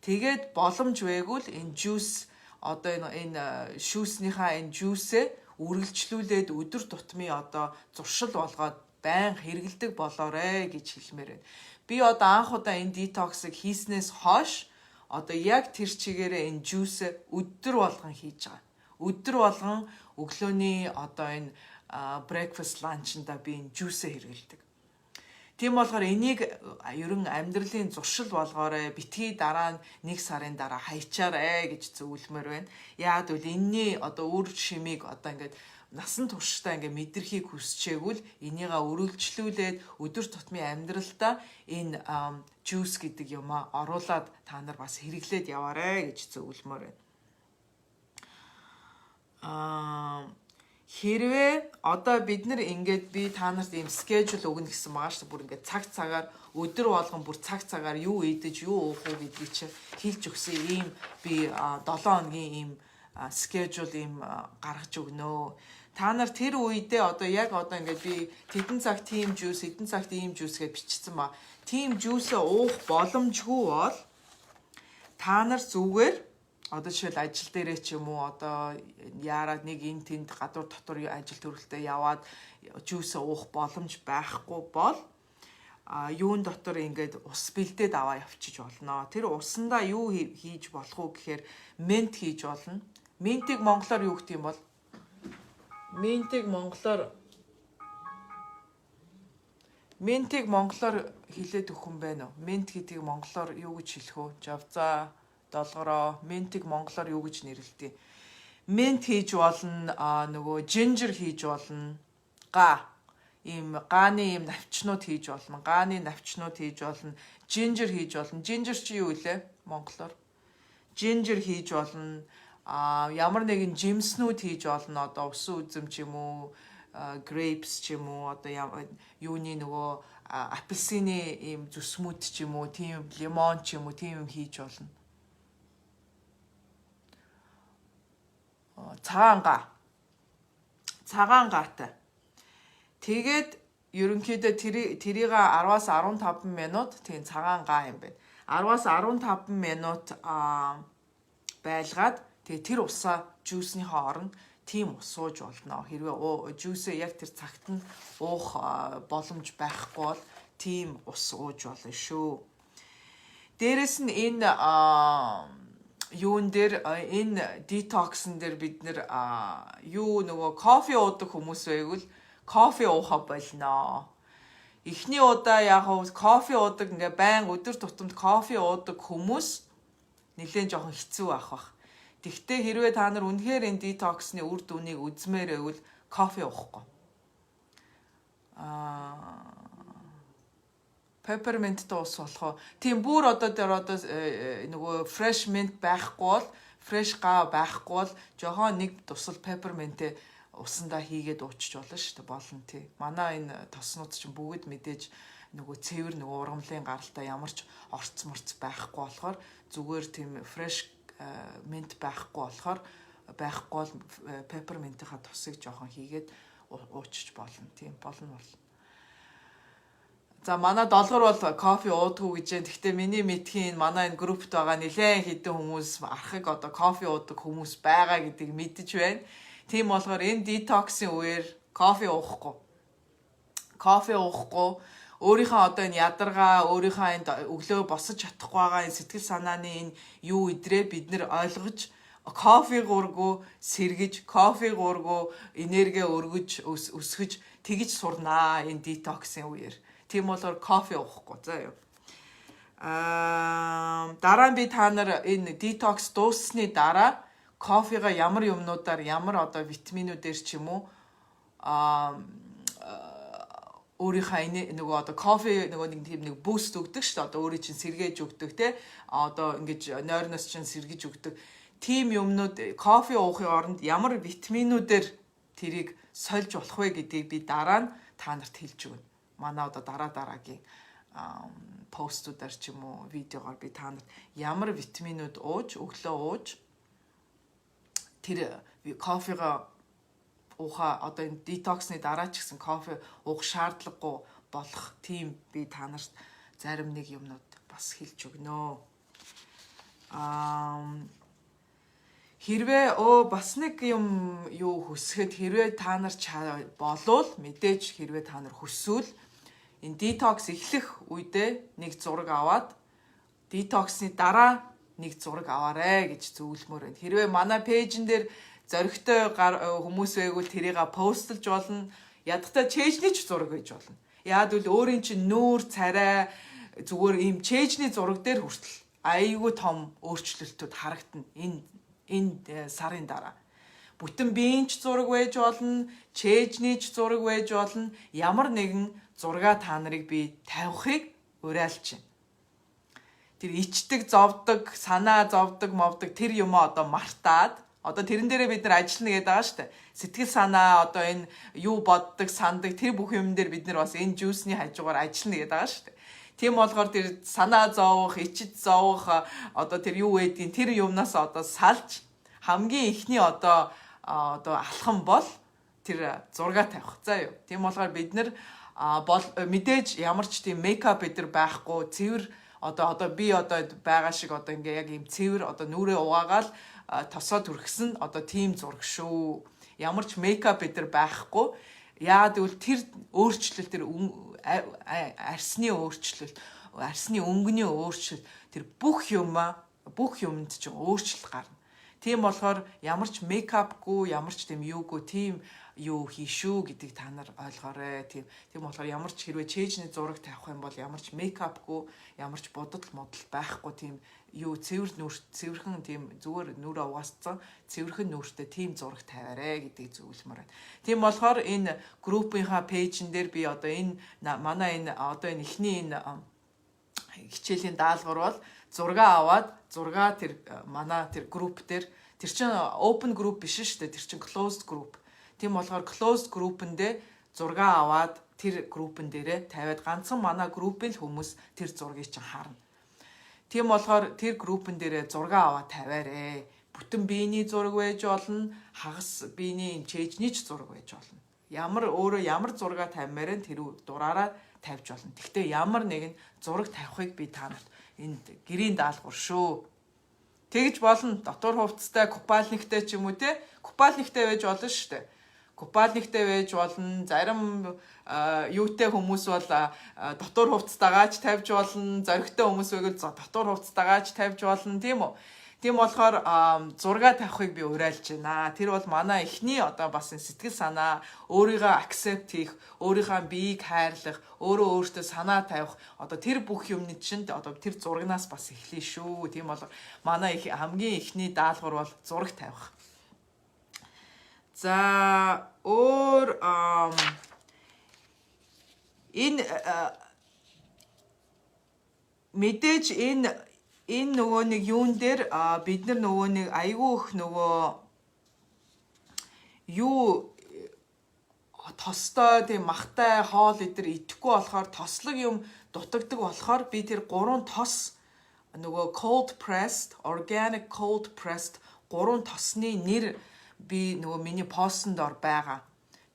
Тэгээд боломж байгвал энэ juice, одоо энэ шүүснийхаа энэ juice ээ үргэлжлүүлээд өдөр тутмын одоо зуршил болгоод байнга хэрэглэдэг болоорой гэж хэлмээр байна. Би одоо анх удаа энэ детоксыг хийснээс хойш одоо яг тэр чигээрээ энэ juice ээ өдөр болгон хийж байгаа. Өдөр болгон өглөөний одоо энэ breakfast, lunch ында би энэ juice ээ хэрэглэдэг. Тийм болохоор энийг ер нь амьдралын зуршил болгоорой. Битгий дараа нь нэг сарын дараа хаячаарэ гэж зөвлөмөр байна. Яагаад гэвэл энэний одоо үр шимийг одоо ингээд насан туршдаа ингээд мэдрэхийг хүсчээгүүл энийгээ өргөлжлүүлээд өдөр тутмын амьдралдаа энэ juice гэдэг юмаа оруулаад та нар бас хэрэглээд яваарэ гэж зөвлөмөр байна. Хэрвээ одоо бид нар ингээд би та нарт ийм schedule өгнө гэсэн байгаа шүү дээ. Бүр ингээд цаг цагаар, өдөр болгон бүр цаг цагаар юу идэж, юу уух уу гэдгийг чинь хэлж өгсөн ийм би 7 хоногийн ийм schedule ийм гаргаж өгнө. Та нар тэр үедээ одоо яг одоо ингээд би тэдэн цагт тийм juice, хэдэн цагт ийм juice гэж бичсэн ба. Тийм juice ээ уух боломжгүй бол та нар зүгээр одоо жишээл ажил дээрээ ч юм уу, одоо яарад нэг эн тэнд гадуур дотор ажил төрөлтөө яваад juice уух боломж байхгүй бол юун дотор ингээд ус бэлдээд аваа явчиж болно. Тэр усандаа юу хийж болох уу гэхээр mint хийж болно. Mint ийг монголоор юу гэх юм бол, mint ийг монголоор хэлээд өгөх юм байна уу? Mint гэдгийг монголоор юу гэж хэлэх вэ? Жавзаа, долгороо, mint ийг монголоор юу гэж нэрлэдэг? Mint хийж болно, нөгөө ginger хийж болно. Га ийм гааны ийм навчнууд хийж болно. Гааны навчнууд хийж болно. Ginger хийж болно. Ginger чи юу вэ? Монголоор. Ginger хийж болно. Ямар нэгэн жимснүүд хийж болно. Одоо усан үзэм ч юм уу, grapes ч юм уу, одоо юуны нөгөө апельсины ийм зүсмүүд ч юм уу, тийм лимон ч юм уу, тийм юм хийж болно. Цагаан га. Цагаан гаатай. Тэгээд ерөнхийдөө тэрийг 10-аас 15 минут, тийм, цагаан га юм байна. 10-аас 15 минут байлгаад тэгээ тэр усаа juice нийхээ оронд Тийм ус ууж болно. Хэрвээ juice ээ яг тэр цагт нь уух боломж байхгүй бол тийм ус ууж болно шүү. Дээрэс нь энэ юун дээр, энэ detox н дээр бид нэр юу нөгөө кофе уудаг хүмүүс байвал кофе уухаа болно. Эхний удаа яг кофе уудаг, ингээ байн өдөр тутамд кофе уудаг хүмүүс нэлээд жоохон хэцүү байх бах. Тэгвэл хэрвээ та нар үнэхээр энэ detox ны үр дүнийг үзмээр байвал кофе уухгүй. Peppermint тэй ус болох уу? Тийм, бүр одоо тэр одоо нөгөө fresh mint байхгүй бол, fresh гав байхгүй бол жоохон нэг дусал peppermint ээ усандаа хийгээд уучч болно шүү дээ. Болно, тий. Манай энэ тоснууд чинь бүгд мэдээж нөгөө цэвэр, нөгөө ургамлын гаралтай, ямар ч орц морц байхгүй болохоор, зүгээр тийм fresh mint байхгүй бол peppermint ийнхаа тосыг жоохон хийгээд уучч болно. Тийм, болно болно. За, манай Долгор бол кофе уудаггүй гэж байна. Гэхдээ миний мэдхийн манай энэ группт байгаа нэлээд хэдэн хүмүүс архаг одоо кофе уудаг хүмүүс байгаа гэдгийг мэдэж байна. Тийм болохоор энэ detox ын үеэр кофе уухгүй. Кофе уухгүй, өөрийнхөө одоо энэ ядаргаа, өөрийнхөө энэ өглөө босож чадахгүй байгаа энэ сэтгэл санааны энэ юу идрээ бид нэр ойлгож, кофе гургу сэргэж, кофе гургу энерги өргөж, өсгөж, тэгж сурнаа энэ detox ын үеэр. Тийм болохоор кофе уухгүй заа юу. Дараа нь би та нар энэ detox дууссаны дараа кофега ямар юмнуудаар, ямар одоо витаминуудээр ч юм уу өөрийнхөө энэ нөгөө одоо кофе нөгөө нэг тийм нэг boost өгдөг шүү дээ. Одоо өөрийн чинь сэргээж өгдөг, те. Одоо ингэж нойрноос чинь сэргэж өгдөг. Тийм юмнууд, кофе уухын оронд ямар витаминуудаар тэрийг сольж болох вэ гэдгийг би дараа нь та нарт хэлж өгнө. Манай одоо дараа дараагийн постуудаар ч юм уу, видеогоор би та нарт ямар витаминууд ууж, өглөө ууж, тэр кофега ууха, одоо энэ detox ны дараа ч гэсэн кофе уух шаардлагагүй болох тийм би та нарт зарим нэг юмнууд бас хэлж өгнө. Хэрвээ бас нэг юм юу хүсэхэд, хэрвээ та нар болвол, мэдээж хэрвээ та нар хүсвэл энэ detox эхлэх үедээ нэг зураг аваад, detox ны дараа нэг зураг аваарэ гэж зөвлөмөр байна. Хэрвээ манай page эн дээр зоригтой хүмүүс байвал тэрийг post лж болно. Ядахтай чэйжний ч зураг байж болно. Яад үл өөрийн чинь нүүр, царай, зүгээр ийм чэйжний зураг дээр хүртэл айгүй том өөрчлөлтүүд харагдана энэ сарын дараа. Бүтэн биеийн ч зураг байж болно, чэйжний ч зураг байж болно. Ямар нэгэн зургаа та нарыг би тавихыг уриалж байна. Тэр ичдэг, зовдөг, санаа зовдөг, мовдөг тэр юм одоо мартаад, одоо тэрэн дээрээ бид нар ажиллана гэдэг байгаа шүү дээ. Сэтгэл санаа, одоо энэ юу боддог, сандаг тэр бүх юм дээр бид нар бас энэ juice ний хажуугаар ажиллана гэдэг байгаа шүү дээ. Тийм болохоор тэр санаа зовох, ичид зовох, одоо тэр юу байдгийг, тэр юмнаас одоо салж, хамгийн эхний одоо алхам бол тэр зураг тавих. За юу. Тийм болохоор бид нар бол мэдээж ямар ч тийм makeup эдэр байхгүй, цэвэр, одоо би одоо байгаа шиг одоо ингээ яг ийм цэвэр, одоо нүрээ угаагаал тосоо түрхсэн одоо тийм зураг шүү. Ямар ч makeup эдэр байхгүй. Яагаад гэвэл тэр өөрчлөлт, тэр арсны өөрчлөлт, арсны өнгөний өөрчлөлт, тэр бүх юмаа, бүх юмд чинь өөрчлөлт гарна. Тийм болохоор ямар ч makeup гүй, ямар ч тийм юугүй, тийм юу хийшүү гэдгийг та нар ойлгоорой. Тийм болохоор ямар ч, хэрвээ чэйжний зураг тавих юм бол ямар ч makeup гүй, ямар ч будал модал байхгүй, тийм юу цэвэр нүр, цэвэрхэн, тийм зүгээр нүрээ угаасцсан цэвэрхэн нүүртэй тийм зураг тавиарэ гэдгийг зөвлөмөр байна. Тийм болохоор энэ группийнхаа page эн дээр би одоо энэ манай энэ одоо энэ эхний энэ хичээлийн даалгавар бол зураг аваад, зураг тэр манай тэр групп дээр, тэр чинь open group биш шүү дээ. Тэр чинь closed group. Тийм болохоор closed group-ндээ зураг аваад тэр группэн дээрээ тавиад, ганцхан манай группийн л хүмүүс тэр зургийг чинь харна. Тийм болохоор тэр группэн дээрээ зураг аваад тавиарэ. Бүтэн биений зураг байж болно, хагас биений чэйжний ч зураг байж болно. Ямар өөрөө ямар зураг тавимаар тэр дураараа тавьж болно. Гэхдээ ямар нэгэн зураг тавихыг би та нарт энд гэрийн даалгавар шүү. Тэгж болно. Дотор хувцастай, купальник тай ч юм уу, те. Купальник тай байж болно шүү дээ. Купальник тай байж болно. Зарим юутай хүмүүс бол дотор хувцастайгаа ч тавьж болно. Зоригтой хүмүүс байвал дотор хувцастайгаа ч тавьж болно, тийм үү? Тийм болохоор зураг тавихыг би уриалж байна. Тэр бол манай эхний одоо бас сэтгэл санаа, өөрийгөө accept хийх, өөрийнхөө биеийг хайрлах, өөрөө өөртөө санаа тавих, одоо тэр бүх юмны чинь одоо тэр зурагнаас бас эхлэе шүү. Тийм бол манай хамгийн эхний даалгавар бол зураг тавих. За, өөр энэ мэдээж энэ нөгөө нэг юун дээр бид нар нөгөө нэг айгүй их нөгөө юу тостой, тийм махтай хоол эдэр идэхгүй болохоор, тослог юм дутагдаг болохоор би тэр гурван тос, нөгөө cold pressed, organic cold pressed гурван тосны нэр би нөгөө миний постн дор байгаа.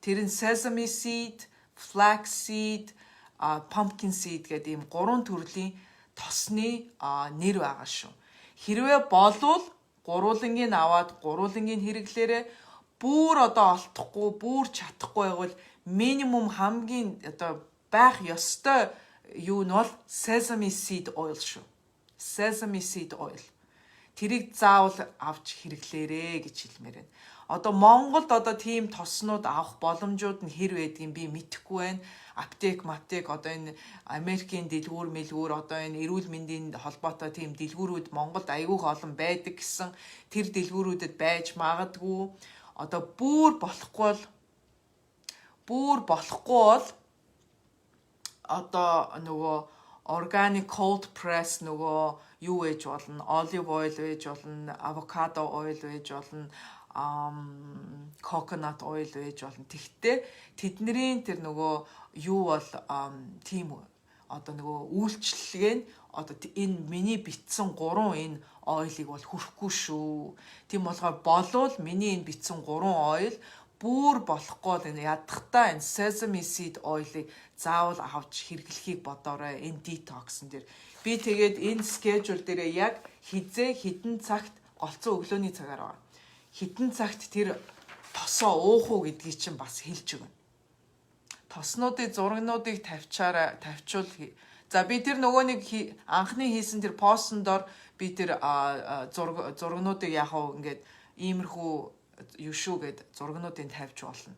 Тэр нь sesame seed, flax seed, pumpkin seed гэдэг ийм гурван төрлийн тосны нэр байгаа шүү. Хэрвээ болвол гурвуулангийг аваад гурвуулангийг хэрэглээрээ. Бүр одоо олдохгүй, бүр чадахгүй байвал минимум хамгийн одоо байх ёстой юу нь бол sesame seed oil шүү. Sesame seed oil. Тэрийг заавал авч хэрэглээрээ гэж хэлмээр байна. Одоо Монголд одоо тийм тоснууд авах боломжууд нь хэр байдгийг би мэдэхгүй байна. Аптек, маптек, одоо энэ Америкийн дэлгүүр мэлгүүр, одоо энэ эрүүл мэндийн холбоотой тийм дэлгүүрүүд Монголд айгүйх олон байдаг гэсэн, тэр дэлгүүрүүдэд байж магадгүй. Одоо бүр болохгүй бол одоо нөгөө organic cold press нөгөө юу байж болно, olive oil байж болно, avocado oil байж болно, coconut oil байж болно. Тэгтээ тэдний тэр нөгөө юу бол тийм одоо нөгөө үйлчлэлгээ нь одоо энэ миний бичсэн гурван энэ oil ыг бол хүрэхгүй шүү. Тийм болохоор болвол миний энэ бичсэн гурван oil, бүр болохгүй бол энэ ядахтаа энэ sesame seed oil-ыг заавал авч хэрэглэхийг бодоорой энэ detox-н дээр. Би тэгээд энэ schedule дээрээ яг хизээ хэдэн цагт, голцоо өглөөний цагаар байгаа, хэдэн цагт тэр тосоо уух уу гэдгийг чинь бас хэлж өгнө. Тоснуудыг зурагнуудыг тавьчаараа тавьчвал, за, би тэр нөгөө нэг анхны хийсэн тэр постн дор би тэр зураг зурагнуудыг яг уу ингээд иймэрхүү юу шүү гэд зурагнуудыг тавьж болно.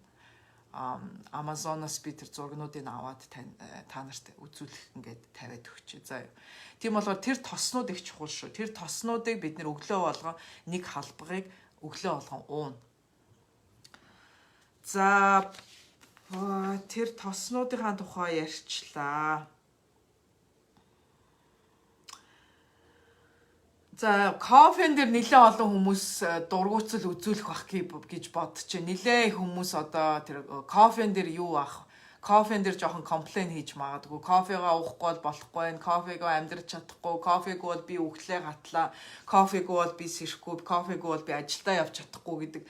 Amazon-оос би тэр зурагнуудыг аваад та нарт үзүүлэх ингээд тавиад өгчээ. За юу. Тийм болохоор тэр тоснууд их чухал шүү. Тэр тоснуудыг бид нэр өглөө болгон нэг халбагыг өглөө болгон ууна. За, тэр тоснуудынхаа тухай ярьчлаа. За, кофен дээр нэлээд олон хүмүүс дургуутсал үзүүлэх бах гэж бодчих. Нэлээд хүмүүс одоо тэр кофен дээр юу ах, кофен дээр жоохон complain хийж магадгүй. Кофегаа уухгүй бол болохгүй байна. Кофегаа амьдрч чадахгүй. Кофегүй бол би өглөө гатлаа. Кофегүй бол би сэрэхгүй. Кофегүй бол би ажилдаа явж чадахгүй гэдэг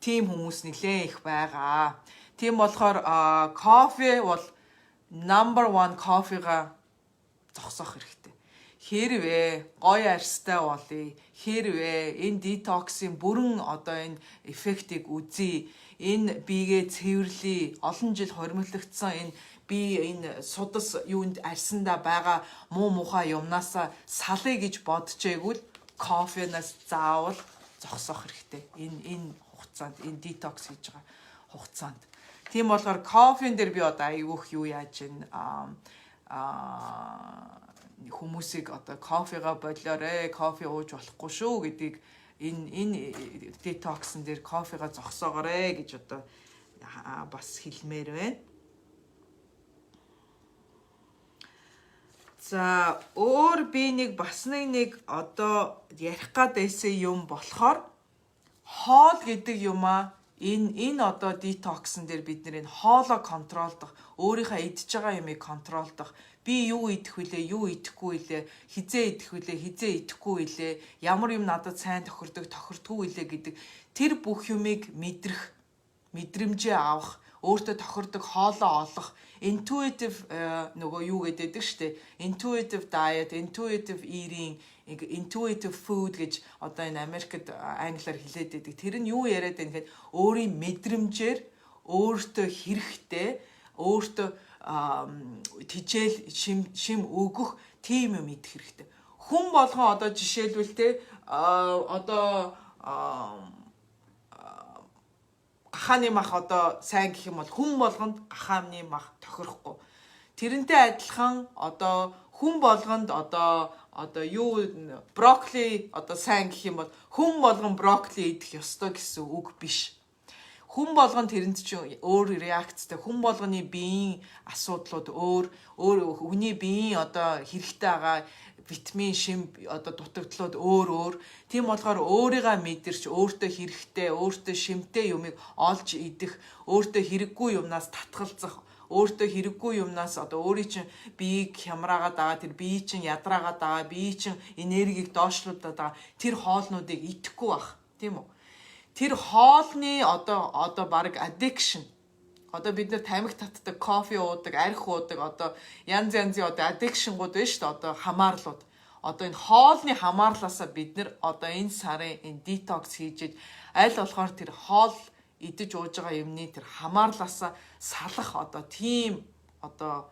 тийм хүмүүс нэлээд их байгаа. Тийм болохоор кофе бол number 1, кофегаа зогсоох хэрэгтэй. Хэрвээ гоё арьстай болъё, хэрвээ энэ детоксын бүрэн одоо энэ эффектийг үзье, энэ биегээ цэвэрлэе, олон жил хоримтлагдсан энэ би энэ судас юунд арьсандаа байгаа муу мухай юмнаасаа салъя гэж бодчихээгүүл кофенаас заавал зогсоох хэрэгтэй. Энэ хугацаанд, энэ детокс хийж байгаа хугацаанд. Тийм болохоор кофен дээр би одоо айгүйх юу яаж ин а хүмүүсийг одоо кофега болоорой, кофе ууж болохгүй шүү гэдгийг, энэ детоксон дээр кофега зогсоогоорой гэж одоо бас хэлмээр байна. За, өөр би нэг бас нэг одоо ярих гад байсан юм болохоор хоол гэдэг юм аа. Энэ одоо детоксон дээр бид нэр энэ хоолоо control дох, өөрийнхөө идж байгаа юмыг control дох, би юу идэх вүлээ, юу идэхгүй вүлээ, хизээ идэх вүлээ, хизээ идэхгүй вүлээ, ямар юм надад сайн тохирдог, тохирдгүй вүлээ гэдэг тэр бүх юмыг мэдрэх, мэдрэмжээ авах, Өөртөө тохирдог хоолоо олох, intuitive нөгөө юу гэдэг штэ, intuitive diet, intuitive eating, intuitive food гэж одоо энэ Америкт англиар хэлээд байдаг. Тэр нь юу яриад байна гэхэд өөрийн мэдрэмжээр өөртөө хэрэгтэй, өөртөө тэжээл шим шим өгөх тийм юм идэх хэрэгтэй. Хүн болгон одоо жишээлбэл, те, одоо гахааны мах одоо сайн гэх юм бол хүн болгонд гахааны мах тохирохгүй. Тэрнтэй адилхан одоо хүн болгонд одоо юу, брокколи одоо сайн гэх юм бол хүн болгон брокколи идэх ёстой гэсэн үг биш. Хүн болгон тэрэнд чинь өөр реакцтай, хүн болгоны биеийн асуудлууд өөр өөр, хүний биеийн одоо хэрэгтэй байгаа витамин, шим, одоо дутагдлууд өөр өөр. Тийм болохоор өөрийгөө мэдэрч, өөртөө хэрэгтэй, өөртөө шимтэй юмыг олж идэх, өөртөө хэрэггүй юмнаас татгалзах, өөртөө хэрэггүй юмнаас одоо өөрийн чинь биеийг хямраагаад байгаа, тэр бие чинь ядраагаад байгаа, бие чинь энергийг доошлуулад байгаа тэр хоолнуудыг идэхгүй байх, тийм үү? Тэр хоолны одоо баг addiction, одоо бид нар тамхи татдаг, кофе уудаг, архи уудаг, одоо янз янзын одоо addiction гууд байна шүү дээ, одоо хамаарлууд. Одоо энэ хоолны хамаарлаасаа бид нар одоо энэ сарын энэ детокс хийж, аль болохоор тэр хоол идэж ууж байгаа юмны тэр хамаарлаасаа салах одоо тийм одоо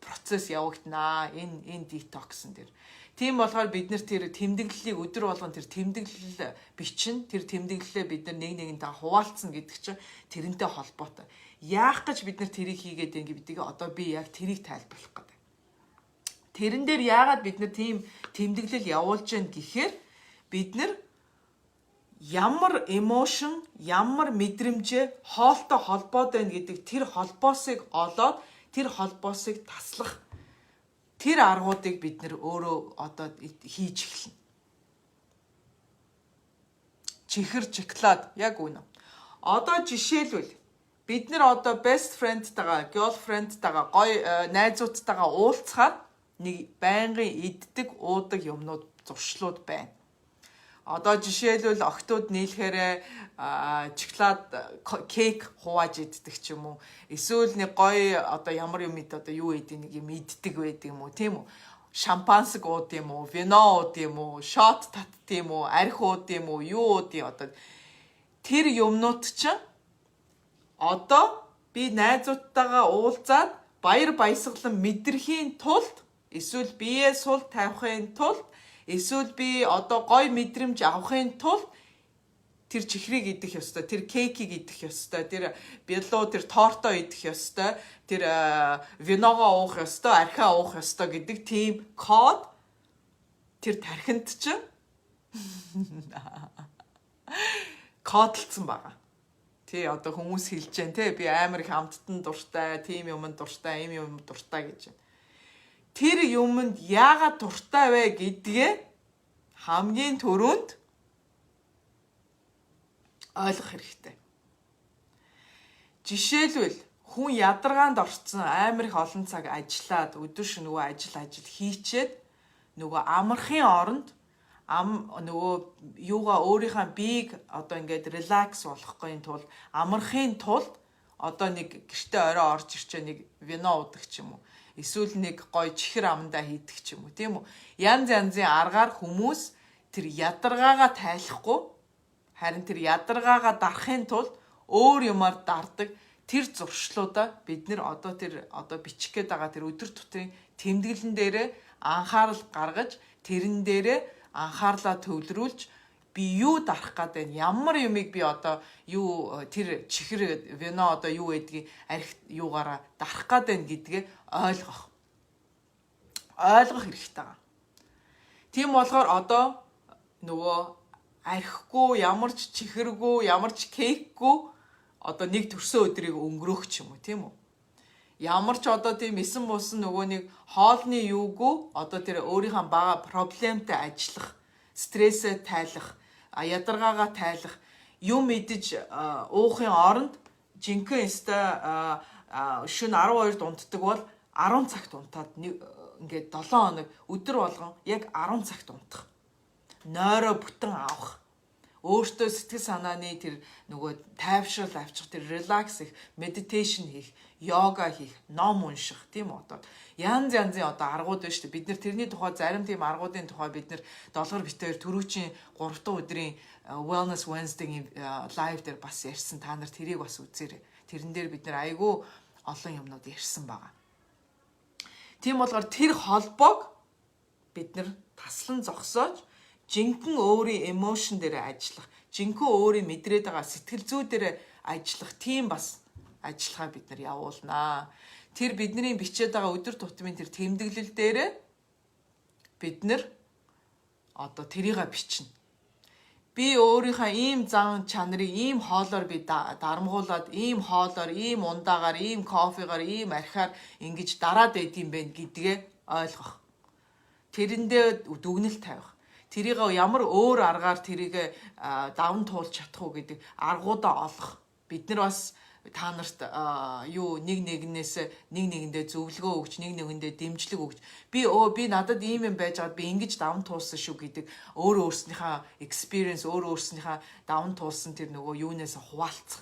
процесс явагдана энэ детоксон дээр. Тийм болохоор бид нар тэр тэмдэглэлийг өдөр болгон тэр тэмдэглэл бичин, тэр тэмдэглэлээ бид нар нэг нэгэнтэй хуваалцсан гэдэг чинь тэрнтэй холбоотой. Яах гэж бид нар тэрийг хийгээд байна гэдгийг одоо би яг тэрийг тайлбарлах гэдэг. Тэрэн дээр яагаад бид нар тийм тэмдэглэл явуулж байна гэхээр бид нар ямар emotion, ямар мэдрэмжээ хоолтой холбоод байна гэдэг тэр холбоосыг олоод, тэр холбоосыг таслах тэр аргуудыг бид нар өөрөө одоо хийж эхэлнэ. Чихэр, шоколад, яг үнэ. Одоо жишээлбэл, бид нар одоо best friend-тайгаа, girlfriend-тайгаа, гоё найзуудтайгаа уулзахаар нэг байнгын иддэг, уудаг юмнууд, зуршлууд байна. Одоо жишээлбэл, охидууд нийлэхээрээ шоколад cake хувааж иддэг ч юм уу. Эсвэл нэг гоё одоо ямар юм ид, одоо юу идэв, нэг юм иддэг байдаг юм уу, тийм үү? Шампанск ууд юм уу, вино ууд юм уу, shot татд юм уу, архи ууд юм уу, юу ууд юм, одоо тэр юмнууд чинь одоо би найзуудтайгаа уулзаад баяр баясгалан мэдрэхийн тулд, эсвэл биеэ сул тавихын тулд, эсвэл би одоо гоё мэдрэмж авахын тулд тэр чихрийг идэх ёстой, тэр cake ийг идэх ёстой, тэр бялуу, тэр тортоо идэх ёстой, тэр виногоо уух ёстой, архиа уух ёстой гэдэг тийм код тэр тархинд чинь кодлцсон байгаа. Тий, одоо хүмүүс хэлж जैन, те, би амар их амттан дуртай, тийм юмд дуртай, ийм юмд дуртай гэж байна. Тэр юмд яагаад дуртай вэ гэдгээ хамгийн түрүүнд ойлгох хэрэгтэй. Жишээлбэл, хүн ядаргаанд орцсон, амар их олон цаг ажиллаад, өдөр шөнө нөгөө ажил ажил хийчээд, нөгөө амрахын оронд ам нөгөө юугаа, өөрийнхөө биеийг одоо ингээд relax болгохын тулд, амрахын тулд одоо нэг гэртээ орой орж ирчээ нэг вино уудаг ч юм уу, эсвэл нэг гоё чихэр амандаа хийдэг ч юм уу, тийм үү? Янз янзын аргаар хүмүүс тэр ядаргаагаа тайлахгүй, харин тэр ядаргаагаа дарахын тулд өөр юмар дардаг тэр зуршлуудаа бид нар одоо тэр одоо бичих гээд байгаа тэр өдөр тутмын тэмдэглэн дээрээ анхаарал гаргаж, тэрэн дээрээ анхаарлаа төвлөрүүлж, би юу дарах гээд байна, ямар юмыг би одоо юу, тэр чихэр, вино, одоо юу гэдгийг, архи юугаараа дарах гээд байна гэдгээ ойлгох хэрэгтэй байгаа. Тийм болохоор одоо нөгөө архигүй, ямар ч чихэргүй, ямар ч cake гүй одоо нэг төрсөн өдрийг өнгөрөөх ч юм уу, тийм үү? Ямар ч одоо тийм эсэн бусан нөгөө нэг хоолны юугүй, одоо тэр өөрийнхөө бага problem тэй ажиллах, стрессээ тайлах, ядаргаагаа тайлах юм идэж уухын оронд жинхэнэ өстой шөнө 12-д унтдаг бол 10 цагт унтаад, ингээд 7 хоног өдөр болгон яг 10 цагт унтах. Нойроо бүтэн авах. Өөртөө сэтгэл санааны тэр нөгөө тайвшрал авчих, тэр relax хийх, meditation хийх, йога хийх, ном унших, тийм үү, одоо янз янзын одоо аргууд байна шүү дээ. Бид нар тэрний тухай, зарим тийм аргуудын тухай бид нар Долгор бид хоёр түрүүчийн 3 дахь өдрийн Wellness Wednesday-ийн live дээр бас ярьсан. Та нар тэрийг бас үзээрэй. Тэрэн дээр бид нар айгүй олон юмнууд ярьсан байгаа. Тийм болохоор тэр холбоог бид нар таслан зогсоож, жинхэнэ өөрийн emotion дээр ажиллах, жинхэнэ өөрийн мэдрээд байгаа сэтгэл зүй дээр ажиллах, тийм бас ажиллагаа бид нар явуулнаа. Тэр бидний бичээд байгаа өдөр тутмын тэр тэмдэглэл дээр бид нар одоо тэрийгэ бичнэ. Би өөрийнхөө ийм зан чанарыг ийм хоолоор би дарамгуулад, ийм хоолоор, ийм ундаагаар, ийм кофегаар, ийм архиар ингэж дараад байдсан байх гэдгээ ойлгох. Тэрэндээ дүгнэлт тавих. Тэрийг ямар өөр аргаар тэрийг даван туулж чадах уу гэдэг аргуудаа олох. Бид нар бас та нарт юу, нэг нэгнээс нэг нэгэндээ зөвлөгөө өгч, нэг нэгэндээ дэмжлэг өгч, би өө би надад ийм юм байж байгаад би ингэж даван туулсан шүү гэдэг өөр өөрснийхөө experience, өөр өөрснийхөө даван туулсан тэр нөгөө юунаас хуваалцах.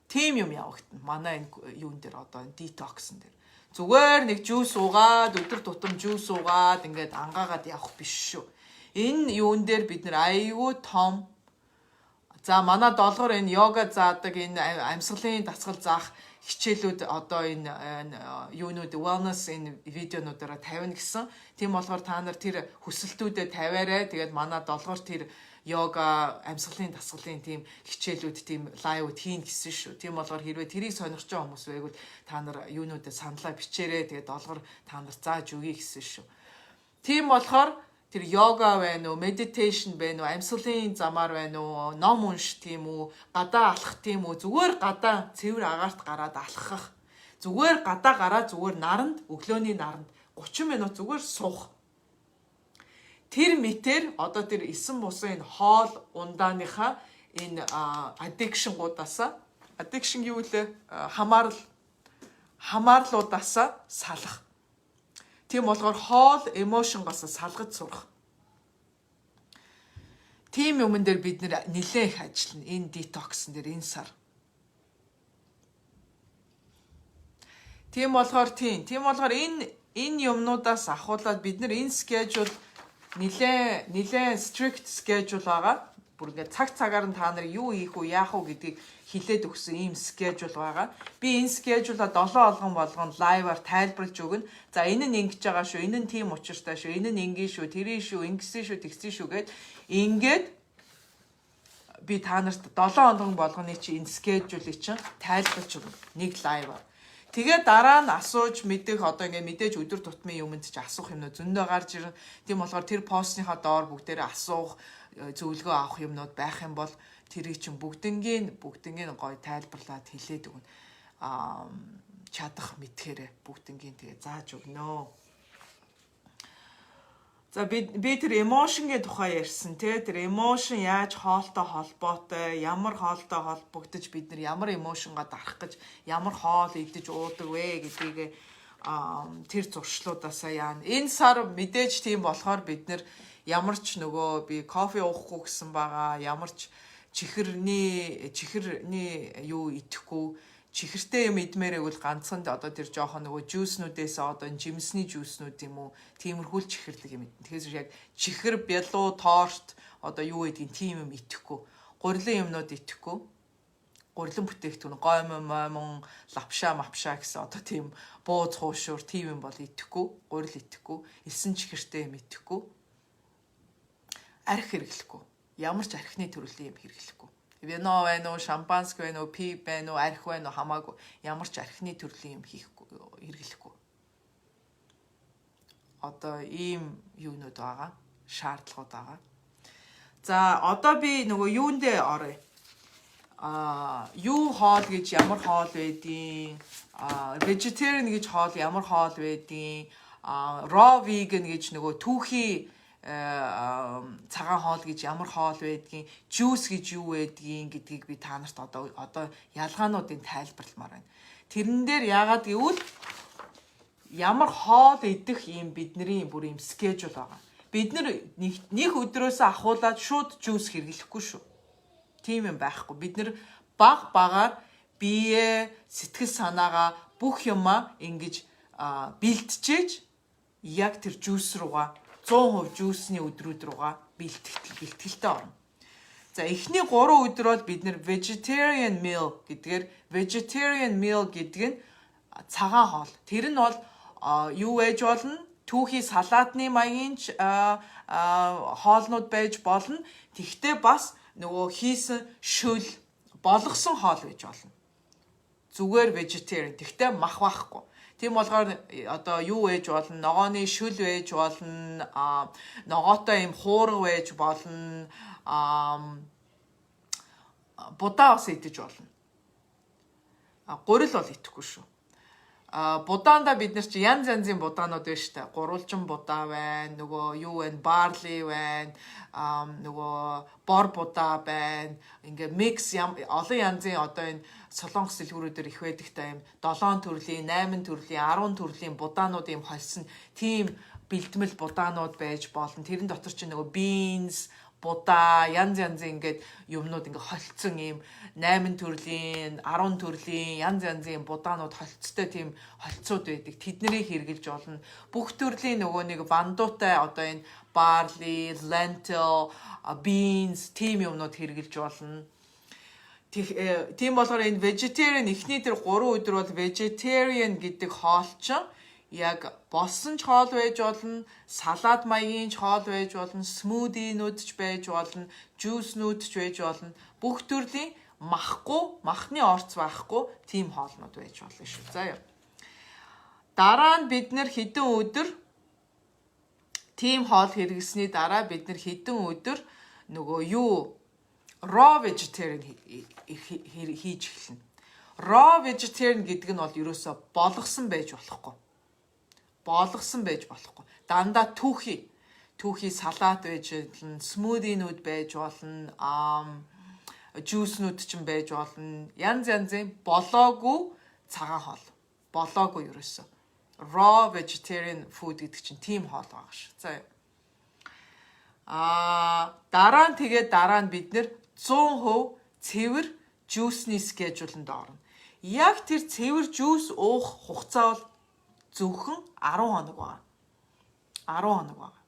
Тийм юм явагдана. Манай энэ юун дээр, одоо энэ detox-н дээр. Зүгээр нэг juice уугаад, өдөр тутам juice уугаад ингээд ангаагаад явах биш шүү. Энэ юун дээр бид нар айгүй том. За, манай Долгор энэ йога заадаг, энэ амьсгалын дасгал заах хичээлүүд одоо энэ юунууд, wellness энэ видеонуудаараа тавина гэсэн. Тийм болохоор та нар тэр хүсэлтүүдэд тавиарай. Тэгээд манай Долгор тэр йога, амьсгалын дасгалын тийм хичээлүүд, тийм live ууд хийн гэсэн шүү. Тийм болохоор хэрвээ тэрийг сонирхож байгаа хүмүүс байвал та нар юунуудаа саналаа бичээрэй. Тэгээд Долгор та нар зааж өгье гэсэн шүү. Тийм болохоор тэр йога байна уу, meditation байна уу, амьсгалын замаар байна уу, ном унш тийм үү, гадаа алхах тийм үү, зүгээр гадаа цэвэр агаарт гараад алхах. Зүгээр гадаа гараад зүгээр наранд, өглөөний наранд 30 минут зүгээр суух. Тэр мэтэр одоо тэр эсэн бусын энэ хоол ундааныхаа энэ addiction гуудаасаа, addiction юу лээ, хамаарал, хамаарлуудаасаа салах. Тийм болохоор хоол emotion гоос салгаж сурах. Тийм юмн дээр бид нар нэлээд их ажиллана. Энэ detox-н дээр энэ сар. Тийм болохоор тийм. Тийм болохоор энэ юмнуудаас ахуулаад бид нар энэ schedule нэлээд нэлээд strict schedule байгаа. Бүр ингээд цаг цагаар нь та нар юу хийх үү, яах уу гэдгийг хилээд өгсөн ийм schedule байгаа. Би энэ schedule-а 7 олгон болгоно live аар тайлбарлаж өгнө. За, энэ нь ингэж байгаа шүү, энэ нь тийм учиртай шүү, энэ нь ингэн шүү, тэрий шүү, ингэсэн шүү, тэгсэн шүү гэд ингээд би та нарт 7 хоног болгоны чи энэ schedule-ыг чинь тайлбарлаж өгнө. Нэг live аар. Тэгээ дараа нь асууж мэдэх, одоо ингээ мэдээж өдөр тутмын юмд чи асуух юмнууд зөндөө гарч ирнэ. Тийм болохоор тэр постныхаа доор бүгдээрээ асуух, зөвлөгөө авах юмнууд байх юм бол тэрийг чинь бүгднгийн бүгднгийн гоё тайлбарлаад хэлээд өгнө. Чадах мэдхээрээ бүгднгийн тэгээ зааж өгнө. За, би тэр emotion-гийн тухай ярьсан, тий, тэр emotion яаж хоолтой холбоотой, ямар хоолтой холбогдож, бид нар ямар emotion-га дарах гэж ямар хоол идэж уудаг вэ гэдгийг тэр зуршлуудаасаа яана. Энэ сар мэдээж тийм болохоор бид нар ямар ч нөгөө би кофе уухгүй гэсэн байгаа, ямар ч чихэрний чихэрний юу идэхгүй, чихэртэй юм идмээрээ бол ганцхан одоо тэр жоохон нөгөө juice нүүдээс, одоо жимсний juice нүүд юм уу, тиймэрхүү л чихэрлэг юм идэн. Тэгэхээр яг чихэр, бялуу, торт, одоо юу гэдгийг, тийм юм идэхгүй. Гурилан юмнууд идэхгүй. Гурилан бүтээгдэхүүн, гоймон, моймон, лапша, мапша гэсэн одоо тийм бууз хуушуур, тийм юм бол идэхгүй, гурил идэхгүй, элсэн чихэртэй юм идэхгүй. Арх хэрэглэхгүй. Ямар ч архины төрлийн юм хэрэглэхгүй. Вино байна уу, шампанск байна уу, пив байна уу, арх байна уу, хамаагүй. Ямар ч архины төрлийн юм хийхгүй, хэрэглэхгүй. Одоо ийм юунууд байгаа, шаардлагууд байгаа. За, одоо би нөгөө юундээ оръё. Юу хоол гэж ямар хоол байдیں۔ Vegetarian гэж хоол ямар хоол байдیں۔ Raw vegan гэж нөгөө түүхий цагаан хоол гэж ямар хоол байдгийг, juice гэж юу байдгийг гэдгийг би та нарт одоо ялгаануудыг тайлбарламаар байна. Тэрэн дээр яагаад гэвэл ямар хоол идэх юм бидний бүр юм schedule байгаа. Бид нар нэг өдрөөсөө ахуулаад шууд juice хэрэглэхгүй шүү. Тийм юм байхгүй. Бид нар баг багаар бие, сэтгэл санаагаа, бүх юмаа ингэж бэлтжээж яг тэр juice руугаа, 100% juice ний өдрүүд руугаа бэлтгэлтэй орно. За, эхний 3 өдөр бол бид нар vegetarian meal гэдгээр, vegetarian meal гэдэг нь цагаан хоол. Тэр нь бол юу байж болно? Түүхий салаатны маягийн хоолнууд байж болно. Тэгтээ бас нөгөө хийсэн шөл, болгосон хоол байж болно. Зүгээр vegetarian. Тэгтээ мах байхгүй. Тийм болохоор одоо юу байж болно? Ногооны шөл байж болно, ногоотой юм хуурга байж болно, будаа бас идэж болно. Гурил бол идэхгүй шүү. Будаанда бид нар чи янз янзын будаанууд байна шүү дээ. Гурвалжин будаа байна, нөгөө юу байна, barley байна, нөгөө бор будаа байна. Ингээ mix олон янзын, одоо энэ Солонгос дэлгүүрүүдээр их байдаг та, юм 7 төрлийн, 8 төрлийн, 10 төрлийн будаанууд юм холсон тийм бэлтгэл будаанууд байж болно. Тэрэн дотор чи нөгөө beans, будаа, янз янзын ингээд юмнууд ингээ холцсон юм 8 төрлийн, 10 төрлийн янз янзын будаанууд холцтой тийм холцууд байдаг. Тэднийг хэрэглэж болно. Бүх төрлийн нөгөө нэг вандуутай, одоо энэ barley, lentil, beans тийм юмнууд хэрэглэж болно. Тийм болохоор энэ vegetarian эхний тэр 3 өдөр бол vegetarian гэдэг хоол чинь яг болсон ч хоол байж болно, салаад маягийн ч хоол байж болно, smoothie нүүд ч байж болно, juice нүүд ч байж болно. Бүх төрлийн махгүй, махны орц байхгүй тийм хоолнууд байж болно шүү. За яа. Дараа нь бид нар хэдэн өдөр тийм хоол хэрэглэсний дараа бид нар хэдэн өдөр нөгөө юу raw vegetarian хийж эхэлнэ. Raw vegetarian гэдэг нь бол ерөөсөө болгосон байж болохгүй. Болгосон байж болохгүй. Дандаа түүхий. Түүхий салат байж болно, smoothie нүүд байж болно, juice нүүд ч байж болно. Янз янзын болоогүй цагаан хоол. Болоогүй ерөөсөө. Raw vegetarian food гэдэг чинь тийм хоол байгаа ш. За. Дараа нь, тэгээд дараа нь бид нар 100% цэвэр juice ний schedule нд орно. Яг тэр цэвэр juice уух хугацаа бол зөвхөн 10 хоног байна. 10 хоног байна.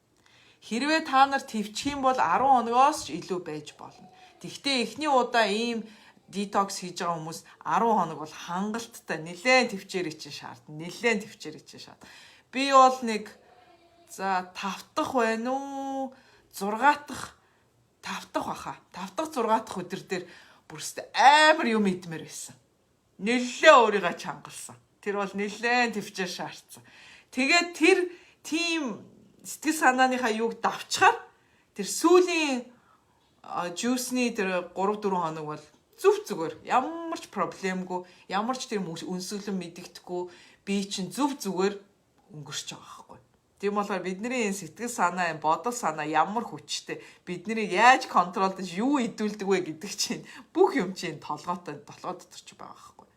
Хэрвээ та нар тэвчих юм бол 10 хоногоос ч илүү байж болно. Тэгвэл эхний удаа ийм детокс хийж байгаа хүмүүс 10 хоног бол хангалттай, нилээн тэвчээрэй чинь шаардна. Нилээн тэвчээрэй чинь шаардна. Би бол нэг, за, 5 дахь байна уу? 6 дахь, 5 дахь баха. 5 дахь, 6 дахь өдөр дээр бүрстэ амар юм идмээр байсан. Нэлээ өөрийгөө чангалсан. Тэр бол нэлээн тэвчээр шаардсан. Тэгээд тэр тийм сэтгэл санааныхаа юуг давчхаар тэр сүүлийн juice ний тэр 3 4 хоног бол зүв зүгээр, ямар ч problem гүй, ямар ч тэр өнсгөлөн мэдэгдэхгүй, би чинь зүв зүгээр өнгөрч байгаа байхгүй. Тийм болохоор бидний энэ сэтгэл санаа, энэ бодол санаа ямар хүчтэй, биднийг яаж control дож, юу идүүлдэг вэ гэдэг чинь бүх юм чинь толгойтой, толгой дотор ч байгаа байхгүй.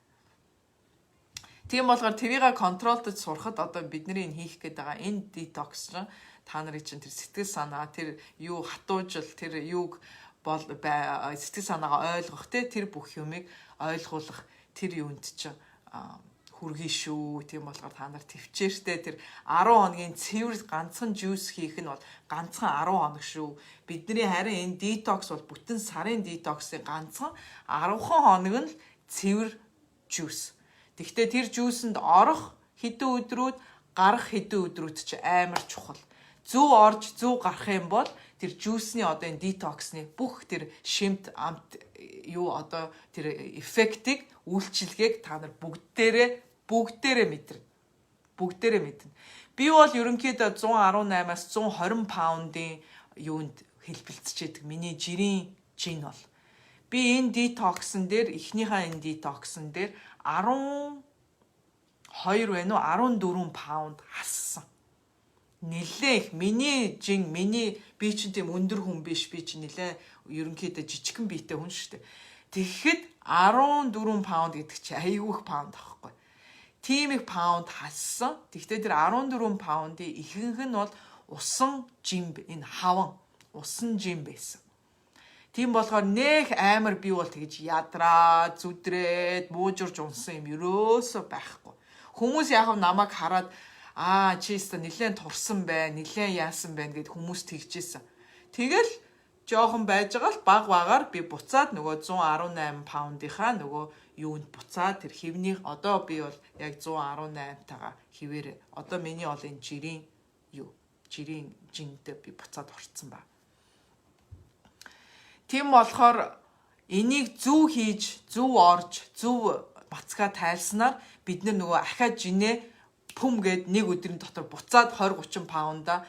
Тийм болохоор тэрийг control дож сурахад одоо бидний энэ хийх гээд байгаа энэ детокс чинь та нарын чинь тэр сэтгэл санаа, тэр юу хатуужил, тэр юуг бол сэтгэл санаагаа ойлгох те, тэр бүх юмыг ойлгуулах тэр юунд чинь хүргэе шүү. Тийм болохоор та нар тэвчээртэй тэр 10 хоногийн цэвэр ганцхан juice хийх нь бол ганцхан 10 хоног шүү. Бидний харин энэ детокс бол бүтэн сарын детоксын ганцхан 10 хоног нь л цэвэр juice. Тэгвэл тэр juice энд орох хэдэн өдрүүд, гарах хэдэн өдрүүд чи амар чухал. Зөв орж, зөв гарах юм бол тэр juice ний, одоо энэ детоксны бүх тэр шимт, амт юу, одоо тэр эффектийг, үйлчилгээг та нар бүгдээрээ мэдэрнэ. Бүгдээрээ мэднэ. Би бол ерөнхийдөө 118-аас 120 паундын юунд хэлбэлцчихэд миний жирийн жин бол. Би энэ детоксон дээр, эхнийхээ энэ детоксон дээр 12 байна уу, 14 паунд хассан. Нилээ их миний жин, миний би чинь тийм өндөр хүн биш, би чинь нилээ ерөнхийдөө жижигхэн биетэй хүн шүү дээ. Тэгэхэд 14 паунд гэдэг чинь айгүй их паунд аахгүй. Тийм их паунд хассан. Тэгвэл тэр 14 паундын ихэнх нь бол усан жин, энэ хаван усан жин байсан. Тийм болохоор нэх амар би бол тэгж ядраа, зүдрээд, муужурж унсан юм ерөөсөө байхгүй. Хүмүүс яг намайг хараад "Аа, чи өстө нилээн турсан байна, нилээн яасан байна" гэд хүмүүс тэгжсэн. Тэгэл жоохон байж байгаа л баг багаар би буцаад нөгөө 118 паундынхаа нөгөө юунд буцаад тэр хэвний одоо би бол яг 118-тагаа хэвээр одоо миний бол энэ жирийн юу жирийн жинтэй би буцаад орцсон ба. Тийм болохоор энийг зөв хийж, зөв орж, зөв мацгаа тайлснаар бид нар нөгөө ахиад жинээ пүм гээд нэг өдрийн дотор буцаад 20 30 паунда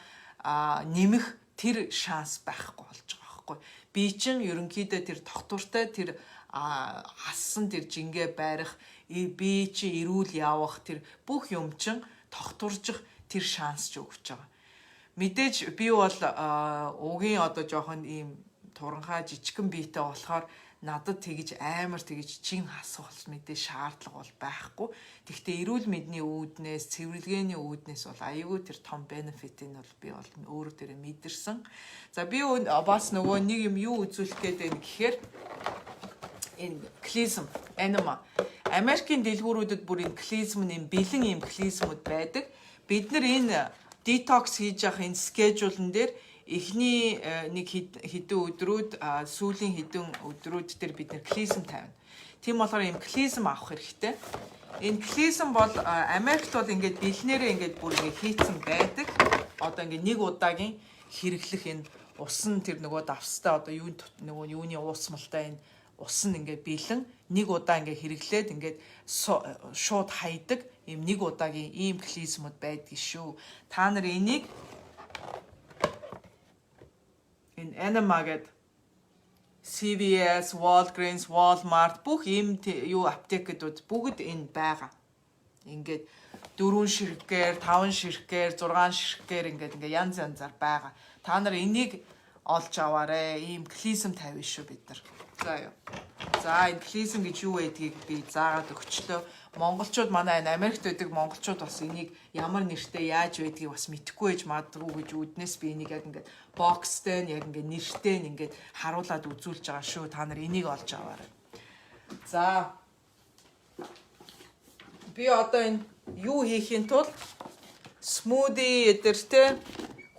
нэмэх тэр шанс байхгүй болж байгаа байхгүй. Би чин ерөнхийдөө тэр тогтвортой тэр хассан тэр жингээ байрах, би чи эрүүл явах тэр бүх юм чин тогтворжих тэр шанс ч өгч байгаа. Мэдээж би бол угийн одоо жоохон ийм туранхай жижигхэн биетэй болохоор надад тэгж амар тэгж чин хасах бол мэдээ шаардлага бол байхгүй. Тэгвэл эрүүл мэндийн үүднээс, цэвэрлэгээний үүднээс бол аюулгүй тэр том benefit ийг бол би бол өөрөө тэрэ мэдэрсэн. За, би бас нөгөө нэг юм юу үзүүлэх гээд байна гэхээр энэ клизм, enema. Америкийн дэлгүүрүүдэд бүр энэ клизм нь бэлэн юм клизмүүд байдаг. Бид нар энэ детокс хийж явах энэ schedule н дээр эхний нэг хэдэн өдрүүд, сүүлийн хэдэн өдрүүд дээр бид нэр клизм тавина. Тийм болохоор ийм клизм авах хэрэгтэй. Энэ клизм бол Америкт бол ингээд бэлнээрээ ингээд бүр ингээд хийцэн байдаг. Одоо ингээд нэг удаагийн хэрэглэх энэ усан тэр нөгөө давстай одоо юу нөгөө юуны уусмалтай энэ ус нь ингээд бэлэн нэг удаа ингээд хэрэглээд ингээд шууд хайдаг ийм нэг удаагийн ийм клизмуд байдгийг шүү. Та нар энийг энэ enema гэдэг CVS, Walgreens, Walmart бүх ийм юу аптекүүд бүгд энэ байгаа. Ингээд дөрвөн ширхгээр, таван ширхгээр, 6 ширхгээр ингээд янз янзаар байгаа. Та нар энийг олж аваарэ. Ийм клизм тавина шүү бид нар. За юу. За, энэ клизм гэж юу байдгийг би заагаад өгчлөө. Монголчууд, манай энэ Америкт байдаг монголчууд бас энийг ямар нэртэй, яаж байдгийг бас мэдэхгүй байж магадгүй гэж үүднээс би энийг яг ингээд box тэй нь, яг ингээд нэртэй нь ингээд харуулад үзүүлж байгаа шүү. Та нар энийг олж аваарай. За, би одоо энэ юу хийхийн тулд smoothie эдэр те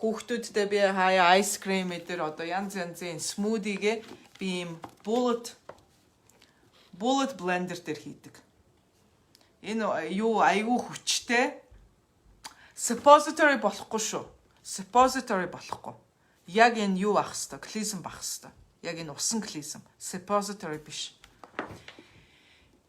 хүүхдүүдтэй би хаяа ice cream эдэр одоо янз янзын smoothie гээ би ийм bullet blender дээр хийдэг. Энэ юу айгүй хүчтэй, suppository болохгүй шүү. Suppository болохгүй. Яг энэ юу ах хэвээр, клизм бах хэвээр. Яг энэ усан клизм, suppository биш.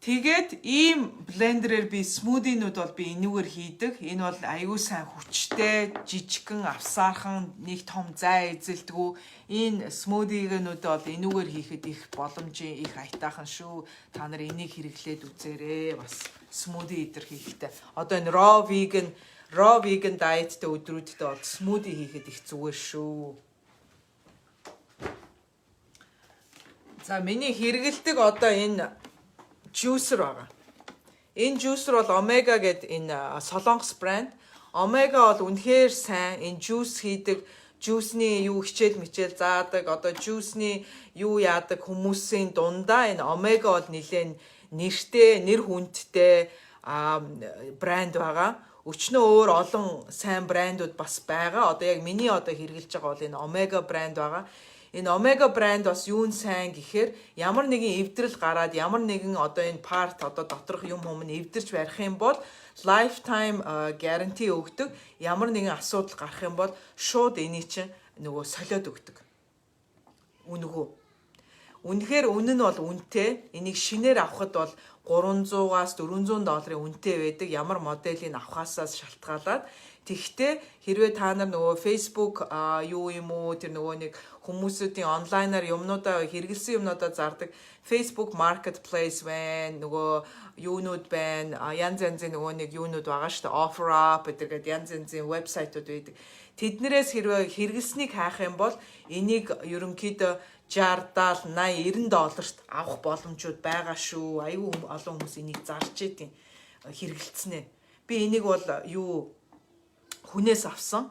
Тэгээд ийм blender ээр би smoothie нүүд бол би энүүгээр хийдэг. Энэ бол аюу сайн хүчтэй, жижигхэн, авсаархан, нэг том зай эзэлдэггүй. Энэ smoothie гэнүүд бол энүүгээр хийхэд их боломжийн, их аятайхан шүү. Та нар энийг хэрэглээд үзээрэй. Бас smoothie идэр хийхдээ. Одоо энэ raw vegan diet тэй өдрүүдтэй бол smoothie хийхэд их зүгээр шүү. За, миний хэрэгэлдэг одоо энэ juicer байгаа. Энэ juicer бол Omega гэдэг энэ солонгос брэнд. Omega бол үнэхээр сайн энэ juice хийдэг, juice ний юу хичээл мичээл заадаг, одоо juice ний юу яадаг хүмүүсийн дундаа энэ Omega бол нэлээд нэртэй, нэр хүндтэй брэнд байгаа. Өчнөө өөр олон сайн брэндүүд бас байгаа. Одоо яг миний одоо хэрэглэж байгаа бол энэ Omega брэнд байгаа. Энэ Omega брэнд бас юун сайн гэхээр ямар нэгэн эвдрэл гараад, ямар нэгэн одоо энэ part одоо доторх юм хүм нь эвдэрч барих юм бол lifetime guarantee өгдөг. Ямар нэгэн асуудал гарах юм бол шууд энийг чинь нөгөө солиод өгдөг. Үнэгүй. Үнэхээр үнэ нь бол үнэтэй. Энийг шинээр авахд бол 300-аас 400 долларын үнэтэй байдаг. Ямар моделийг авахаасаа шалтгаалаад. Тэгвэл хэрвээ та нар нөгөө Facebook юу юм уу, тэр нөгөө нэг хүмүүсүүдийн онлайнаар юмнуудаа, хэрэгэлсэн юмнуудаа зардаг Facebook Marketplace байна, нөгөө юунууд байна, янз янзын нөгөө нэг юунууд байгаа шүү дээ. OfferUp гэдэг янз янзын вебсайтууд байдаг. Тэднэрээс хэрвээ хэрэгэлснийг хайх юм бол энийг ерөнхийдөө 60, 70, 80, 90 долларт авах боломжууд байгаа шүү. Айгүй олон хүмүүс энийг зарж идэв. хэрэгэлцэнэ. Би энийг бол юу хүнээс авсан.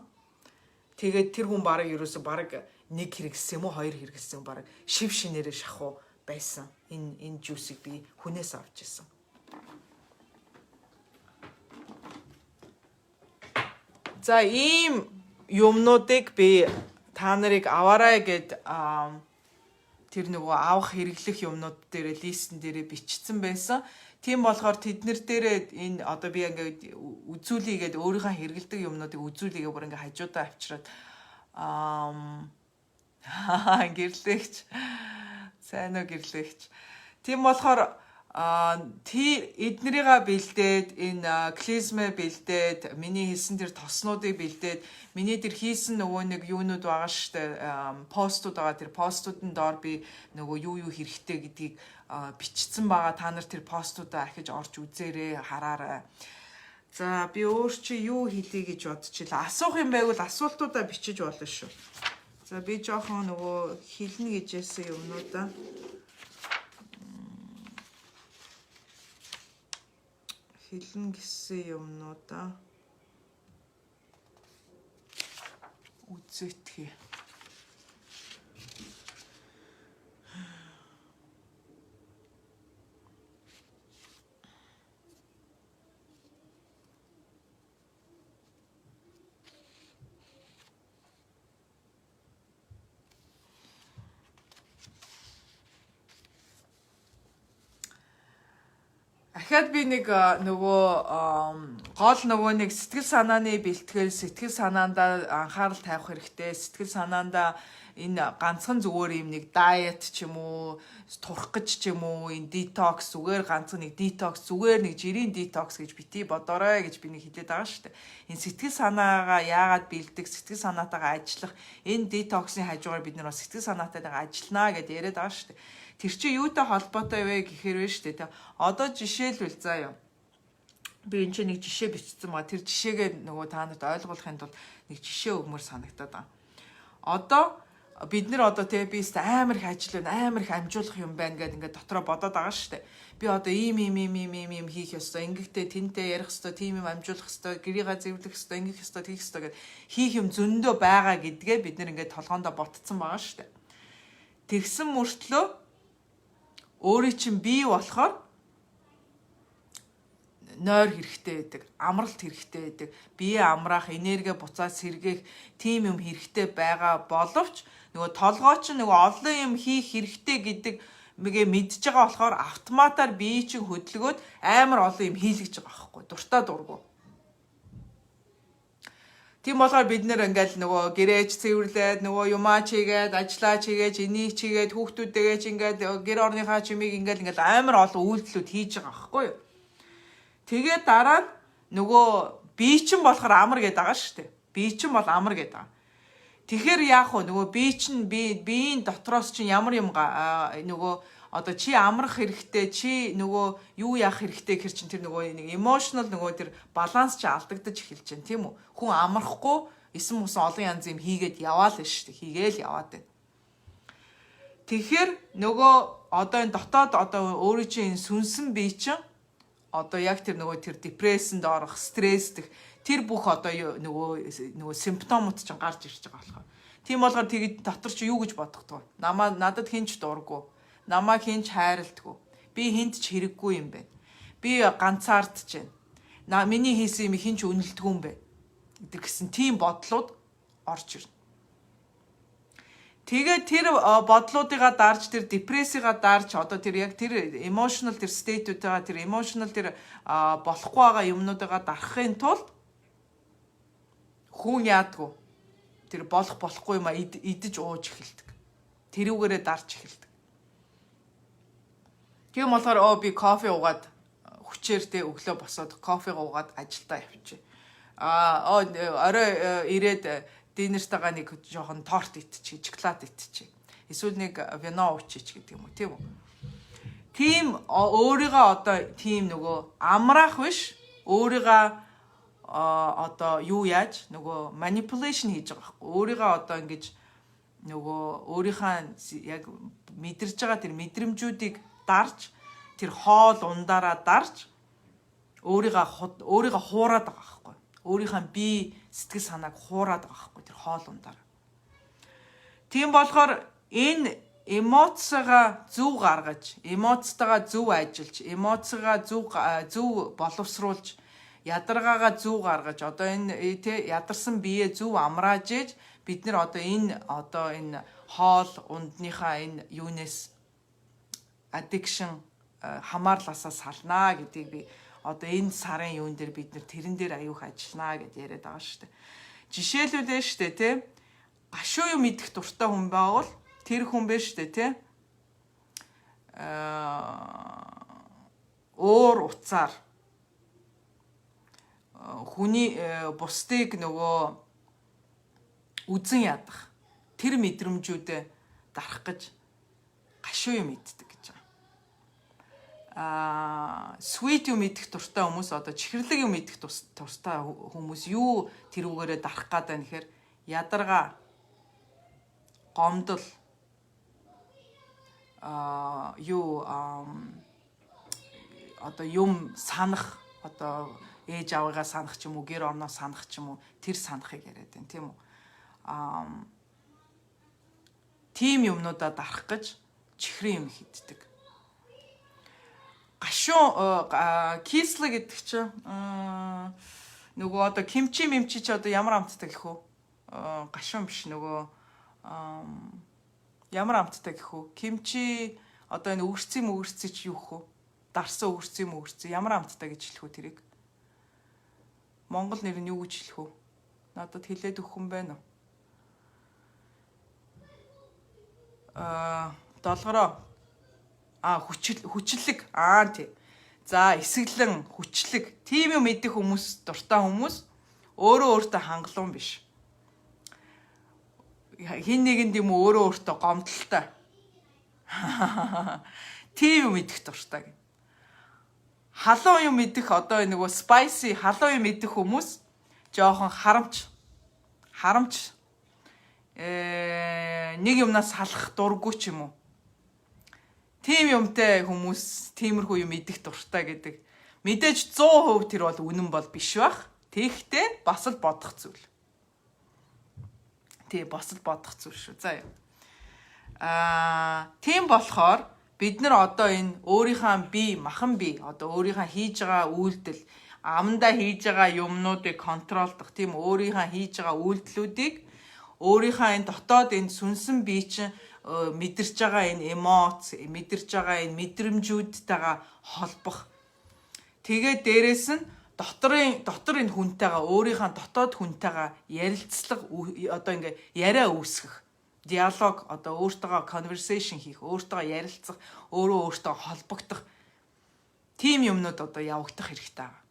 Тэгээд тэр хүн бараг ерөөсө бараг нэг хэрэгэлсэн юм уу, хоёр хэрэгэлсэн, бараг шив шинээрээ шахуу байсан. Энэ juice ийг би хүнээс авч ирсэн. За, ийм юмнуудыг би та нарыг аваарай гэд тэр нөгөө авах хэрэглэх юмнууд дээр list эн дээрээ бичсэн байсан. Тийм болохоор тэднэр дээрээ энэ одоо би ингээд үзүүлье гээд, өөрийнхөө хэрэглэдэг юмнуудыг үзүүлье бүр ингээд хажуудаа авчираад аа гэрлэгч, сайн уу, гэрлэгч. Тийм болохоор тий, эднэрийга бэлдээд, энэ клизмэ бэлдээд, миний хэлсэн тэр тоснуудыг бэлдээд, миний тэр хийсэн нөгөө нэг юунууд байгаа штэ, постууд байгаа. Тэр постуудын доор би нөгөө юу юу хэрэгтэй гэдгийг бичсэн байгаа. Та нар тэр постуудаа ахиж орж үзээрэй, хараарай. За, би өөр чи юу хэлье гэж бодчихлаа. Асуух юм байвал асуултуудаа бичиж болно шүү. За, би жоохон нөгөө хэлнэ гэж хэлсэн юмнуудаа хэлнэ гэсэн юмнуудаа үзээтгэе. Дахиад би нэг нөгөө гол нөгөө нэг сэтгэл санааны бэлтгэл, сэтгэл санаандаа анхаарал тавих хэрэгтэй. Сэтгэл санаандаа энэ ганцхан зүгээр юм нэг diet ч юм уу, турах гэж ч юм уу, энэ detox зүгээр ганцхан нэг detox, зүгээр нэг жирийн detox гэж бити бодоорой гэж би нэг хэлээд байгаа шүү дээ. Энэ сэтгэл санаагаа яагаад бэлдэх, сэтгэл санаатайгаа ажиллах, энэ detox ын хажуугаар бид нар бас сэтгэл санаатайгаа ажилланаа гэдээ яриад байгаа шүү дээ. Тэр чинь юутай холбоотой вэ гэхээр вэ шүү дээ. Одоо жишээлбэл, заа юу. Би энэ чинь нэг жишээ бичсэн ба тэр жишээгээ нөгөө та нарт ойлгуулахын тулд нэг жишээ өгмөр санагдаад байгаа. Одоо бид нар одоо те, би амар их ажил байна, амар их амжуулах юм байна гэдээ ингээд дотроо бодоод байгаа шүү дээ. Би одоо ийм ийм ийм ийм ийм ийм хийх ёстой, ингэхдээ тэнтэй ярих ёстой, тийм юм амжуулах ёстой, гэрийгаа зэвлэх ёстой, ингэх ёстой, тэгэх ёстой гэд хийх юм зөндөө байгаа гэдгээ бид нар ингээд толгоондоо ботцсон байгаа шүү дээ. Тэгсэн мөртлөө өөрийн чинь бие болохоор нойр хэрэгтэй байдаг, амралт хэрэгтэй байдаг. Бие амраах, энерги буцаад сэргээх тийм юм хэрэгтэй байгаа боловч нөгөө толгой чинь нөгөө олон юм хийх хэрэгтэй гэдэг мэгээ мэдж байгаа болохоор автоматар бие чинь хөдөлгөөд амар олон юм хийлгэж байгаа байхгүй, дуртай дургу. Тийм болохоор бид нэр ингээл нөгөө гэрээч цэвэрлээд, нөгөө юмаа чигээд, ажиллаа чигээд, энийг чигээд, хүүхдүүдтэйгээ ч ингээд гэр орныхаа чимийг ингээл ингээл амар олон үйлдэлүүд хийж байгаа байхгүй юу. Тэгээд дараа нь нөгөө бие чинь болохоор амар гэдэг байгаа шүү дээ. Бие чинь бол амар гэдэг байгаа. Тэгэхээр яах вэ? Нөгөө бие чинь, биеийн дотроос чинь ямар юм нөгөө одоо чи амрах хэрэгтэй, чи нөгөө юу яах хэрэгтэй гэхэр чинь тэр нөгөө нэг emotional нөгөө тэр баланс чи алдагдаж эхэлж байна, тийм үү? Хүн амрахгүй эсэн мусан олон янз юм хийгээд яваал л шүү дээ. Хийгээл яваад байна. Тэгэхээр нөгөө одоо энэ дотоод одоо өөрийн чинь энэ сүнсэн бие чинь одоо яг тэр нөгөө тэр депрессэнд орох, стресстэх тэр бүх одоо нөгөө симптомууд чинь гарч ирж байгаа болохоор. Тийм болохоор тэгээд дотор чи юу гэж бодох вэ? Намаа надад хэн ч дургүй. Намайг хэн ч хайрладаггүй. Би хэнд ч хэрэггүй юм байна. Би ганцаардж байна. Миний хийсэн юм хэн ч үнэлдэггүй юм байна гэдэг гэсэн тийм бодлууд орж ирнэ. Тэгээд тэр бодлуудыгаа дарж, тэр депрессигаа дарж, одоо тэр яг тэр emotional тэр state үүдээ, тэр emotional тэр болохгүй байгаа юмнуудыгаа дарахын тулд хүн яадгүй, тэр болох болохгүй юм идэж ууж эхэлдэг. Тэрүүгээрээ дарж эхэлдэг. Тийм болохоор оо би кофе уугаад хүчээр те, өглөө босоод кофег уугаад ажилдаа явчих. Аа, орой ирээд dinner тэйгээ нэг жоохон торт идчих, шоколад идчих. Эсвэл нэг вино уучих гэдэг юм уу, тийм үү? Тийм, өөрийгөө одоо тийм нөгөө амраах биш, өөрийгөө одоо юу яаж нөгөө manipulation хийж байгаа байхгүй. Өөрийгөө одоо ингэж нөгөө өөрийнхөө яг мэдэрч байгаа тэр мэдрэмжүүдийг дарж, тэр хоол ундаараа дарж Өөрийгөө хуураад байгаа байхгүй. Өөрийнхөө бие сэтгэл санааг хуураад байгаа байхгүй тэр хоол ундаар. Тийм болохоор энэ эмоцгаа зөв гаргаж, эмоцтойгоо зөв ажиллаж, эмоцгаа зөв боловсруулж, ядаргаагаа зөв гаргаж, одоо энэ тэ ядарсан биеэ зөв амрааж ээж бид нар одоо энэ хоол ундныхаа энэ юунес addiction хамаарлаасаа салнаа гэдгийг би одоо энэ сарын юун дээр бид нар тэрэн дээр аюух ажилланаа гэд яриад байгаа шүү дээ. Жишээлбэл шүү дээ, тий. Гашуу юм идэх дуртай хүн байвал тэр хүн бэ шүү дээ, тий. Уур уцаар хүний бусдыг нөгөө үзэн ядах тэр мэдрэмжүүдээ дарах гэж гашуу юм иддэг гэж байгаа. Sweet юм идэх дуртай хүмүүс, одоо чихэрлэг юм идэх дуртай хүмүүс юу тэрүүгээрээ дарах гад байна гэхээр ядаргаа, гомдол, юу одоо юм санах, одоо ээж аавыгаа санах ч юм уу, гэр орноо санах ч юм уу, тэр санахыг яриад байна, тийм үү? Тийм юмнуудаа дарах гэж чихрийн юм хийддэг. Гашуун кисло гэдэг чинь нөгөө одоо кимчи мимчи чи одоо ямар амттай гэх үү? Гашуун биш, нөгөө ямар амттай гэх үү? Кимчи одоо энэ өгөрцөн мөгөрцөн чи юу хөө? Дарсан өгөрцөн мөгөрцөн ямар амттай гэж хэлэх үү тэрийг? Монгол нэр нь юу гэж хэлэх үү? Надад хэлээд өгөх юм байна уу? Долгороо. Хүчил хүчлэг. Тий. За, эсэглэн, хүчлэг. Тийм юм идэх хүмүүс, дуртай хүмүүс өөрөө өөртөө хангалуун биш. Хин нэгэнд юм өөрөө өөртөө гомдолтой. Тийм юм идэх дуртай гэх. Халуун юм идэх, одоо нөгөө spicy халуун юм идэх хүмүүс жоохон харамч харамч, нэг юмнаас салах дурггүй ч юм уу. Тийм юмтай хүмүүс тиймэрхүү юм идэх дуртай гэдэг. Мэдээж 100% тэр бол үнэн бол биш бах. Тэгэхдээ бас л бодох зүйл. Тий, бас л бодох зүйл шүү. За яа. Тийм болохоор бид нар одоо энэ өөрийнхөө бие, махан бие, одоо өөрийнхөө хийж байгаа үйлдэл, амандаа хийж байгаа юмнуудыг control дох, тийм, өөрийнхөө хийж байгаа үйлдэлүүдийг, өөрийнхөө энэ дотоод энэ сүнсэн бие чинь мэдэрч байгаа энэ эмоц, мэдэрч байгаа энэ мэдрэмжүүдтэйгээ холбох. Тэгээд дээрэс нь доторын дотор энэ хүнтэйгээ, өөрийнхөө дотоод хүнтэйгээ ярилцлага, одоо ингээ яриа үүсгэх, диалог, одоо өөртөөгөө conversation хийх, өөртөөгөө ярилцах, өөрөө өөртөө холбогдох тийм юмнууд одоо явагдах хэрэгтэй байгаа.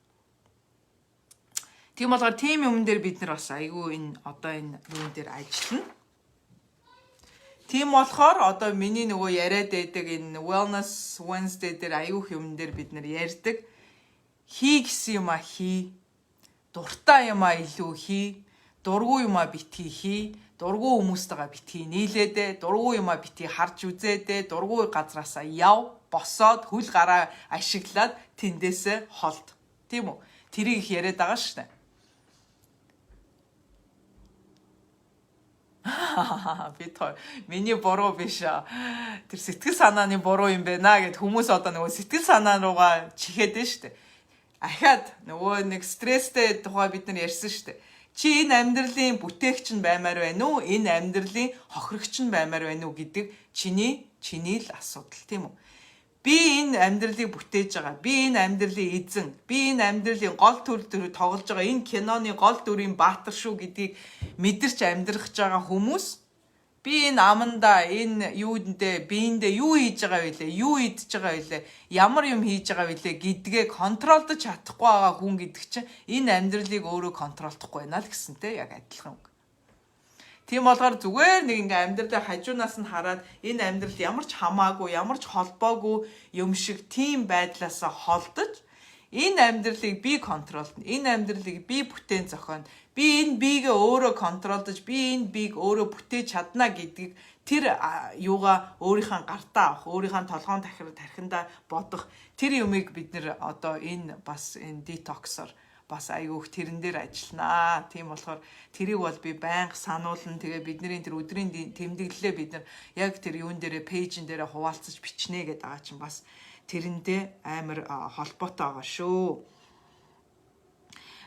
Тийм болохоор тийм юм дээр бид нар бас айгүй энэ одоо энэ юун дээр ажиллана. Тийм болохоор одоо миний нөгөө яриад байдаг энэ Wellness Wednesday дээр айгүйх юм дээр бид нар ярьдаг. Хий гэсэн юмаа хий. Дуртай юмаа илүү хий. Дургүй юмаа битгий хий. Дургүй хүмүүстэйгээ битгий нийлээдэ. Дургүй юмаа битгий харж үзээдэ. Дургүй газраасаа яв. Босоод хөл гараа ашиглаад тэндээсээ холд. Тийм үү? Тэрийг их яриад байгаа шүү дээ. Би тоо миний буруу биш. Тэр сэтгэл санааны буруу юм байна гэд хүмүүс одоо нөгөө сэтгэл санаа руугаа чихээд нь шүү дээ. Ахаад нөгөө нэг стресстэй тухай бид нар ярьсан шүү дээ. Чи энэ амьдралын бүтээгч нь баймаар байна уу? Энэ амьдралын хохирогч нь баймаар байна уу гэдэг чиний л асуудал, тийм үү? Би энэ амьдралыг бүтээж байгаа. Би энэ амьдралын эзэн. Би энэ амьдралын гол төр тоглож байгаа энэ киноны гол дүрийн баатар шүү гэдгийг мэдэрч амьдрах байгаа хүмүүс би энэ амандаа, энэ юундээ, биендээ юу хийж байгаа вэ? Юу идэж байгаа вэ? Ямар юм хийж байгаа вэ гэдгээ control дож чадахгүй байгаа хүн гэдэг чинь энэ амьдралыг өөрөө control дохгүй байна л гэсэнтэй яг адилхан үг. Тийм болохоор зүгээр нэг ингээ амьдралаа хажуунаас нь хараад энэ амьдрал ямар ч хамаагүй, ямар ч холбоогүй юм шиг тийм байдлаасаа холдож энэ амьдралыг би control дно. Энэ амьдралыг би бүтээн зохионо. Би энэ биегээ өөрөө control дож, би энэ биег өөрөө бүтээж чадна гэдгийг тэр юугаа өөрийнхөө гартаа авах, өөрийнхөө толгоон тархиндаа бодох тэр юмыг бид нэр одоо энэ бас энэ detox оор бас айгүйх тэрэн дээр ажилланаа. Тийм болохоор тэрийг бол би байнга сануулна. Тэгээ бидний тэр өдрийн тэмдэглэлээ бид нар яг тэр юун дээрээ, page эн дээрээ хуваалцаж бичнэ гэдэг байгаа чинь бас тэрэндээ амар холбоотой байгаа шүү.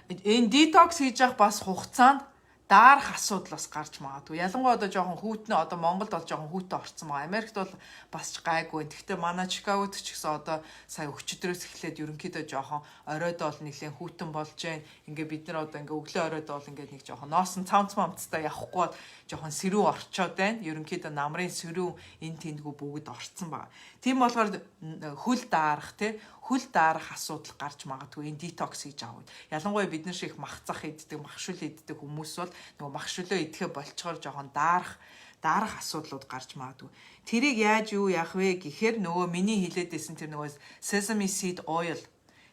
Энэ detox хийж явах бас хугацаанд даарах асуудал бас гарч магадгүй. Ялангуяа одоо жоохон хүйтнэ, одоо Монголд бол жоохон хүйтэн орцсон байгаа. Америкт бол бас ч гайгүй. Гэхдээ манай Чикагод ч гэсэн одоо сая өчигдрөөс эхлээд ерөнхийдөө жоохон оройд бол нэлээд хүйтэн болж байна. Ингээ бид нар одоо ингээ өглөө оройд бол ингээ нэг жоохон ноосон цамц мамцтай явахгүй бол жоохон сэрүү орчоод байна. Ерөнхийдөө намрын сэрүү энэ тэндгүү бүгд орцсон байгаа. Тийм болохоор хөл даарах, те, хөл даарах асуудал гарч магадгүй энэ detox хийж байгаа үед. Ялангуяа бид нар шиг мах зах иддэг, мах шүл иддэг хүмүүс бол нөгөө мах шүлөө идэхэ болчоор жоохон даарах асуудлууд гарч магадгүй. Тэрийг яаж юу яах вэ гэхээр нөгөө миний хэлээд байсан тэр нөгөө sesame seed oil,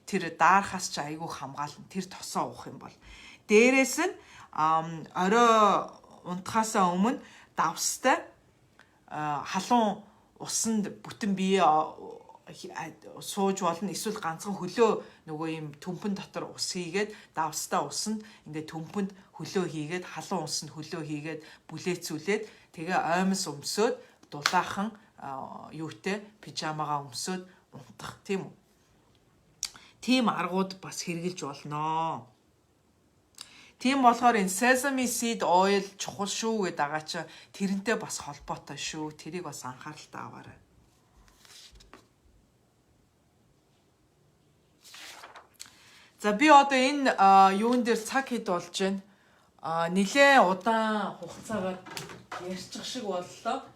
тэр даарахаас ч айгүй хамгаална. Тэр тосоо уух юм бол. Дээрээс нь орой унтахаасаа өмнө давстай халуун усанд бүтэн бие сууж болно, эсвэл ганцхан хөлөө нөгөө юм төмпөн дотор ус хийгээд, давстай усанд ингээд төмпөнд хөлөө хийгээд, халуун усанд хөлөө хийгээд бүлээцүүлээд, тэгээ оймс өмсөөд, дулаахан юутай пижамагаа өмсөөд унтах, тийм үү. Тийм аргууд бас хэрэгжилж болноо. Тийм болохоор энэ sesame seed oil чухал шүү гэдэг байгаа чи тэрнтэй бас холбоотой шүү. Тэрийг бас анхааралтай аваарай. За, би одоо энэ юун дээр цаг хэд болж байна? Нилээн удаан хугацаагаар ярьчих шиг боллоо.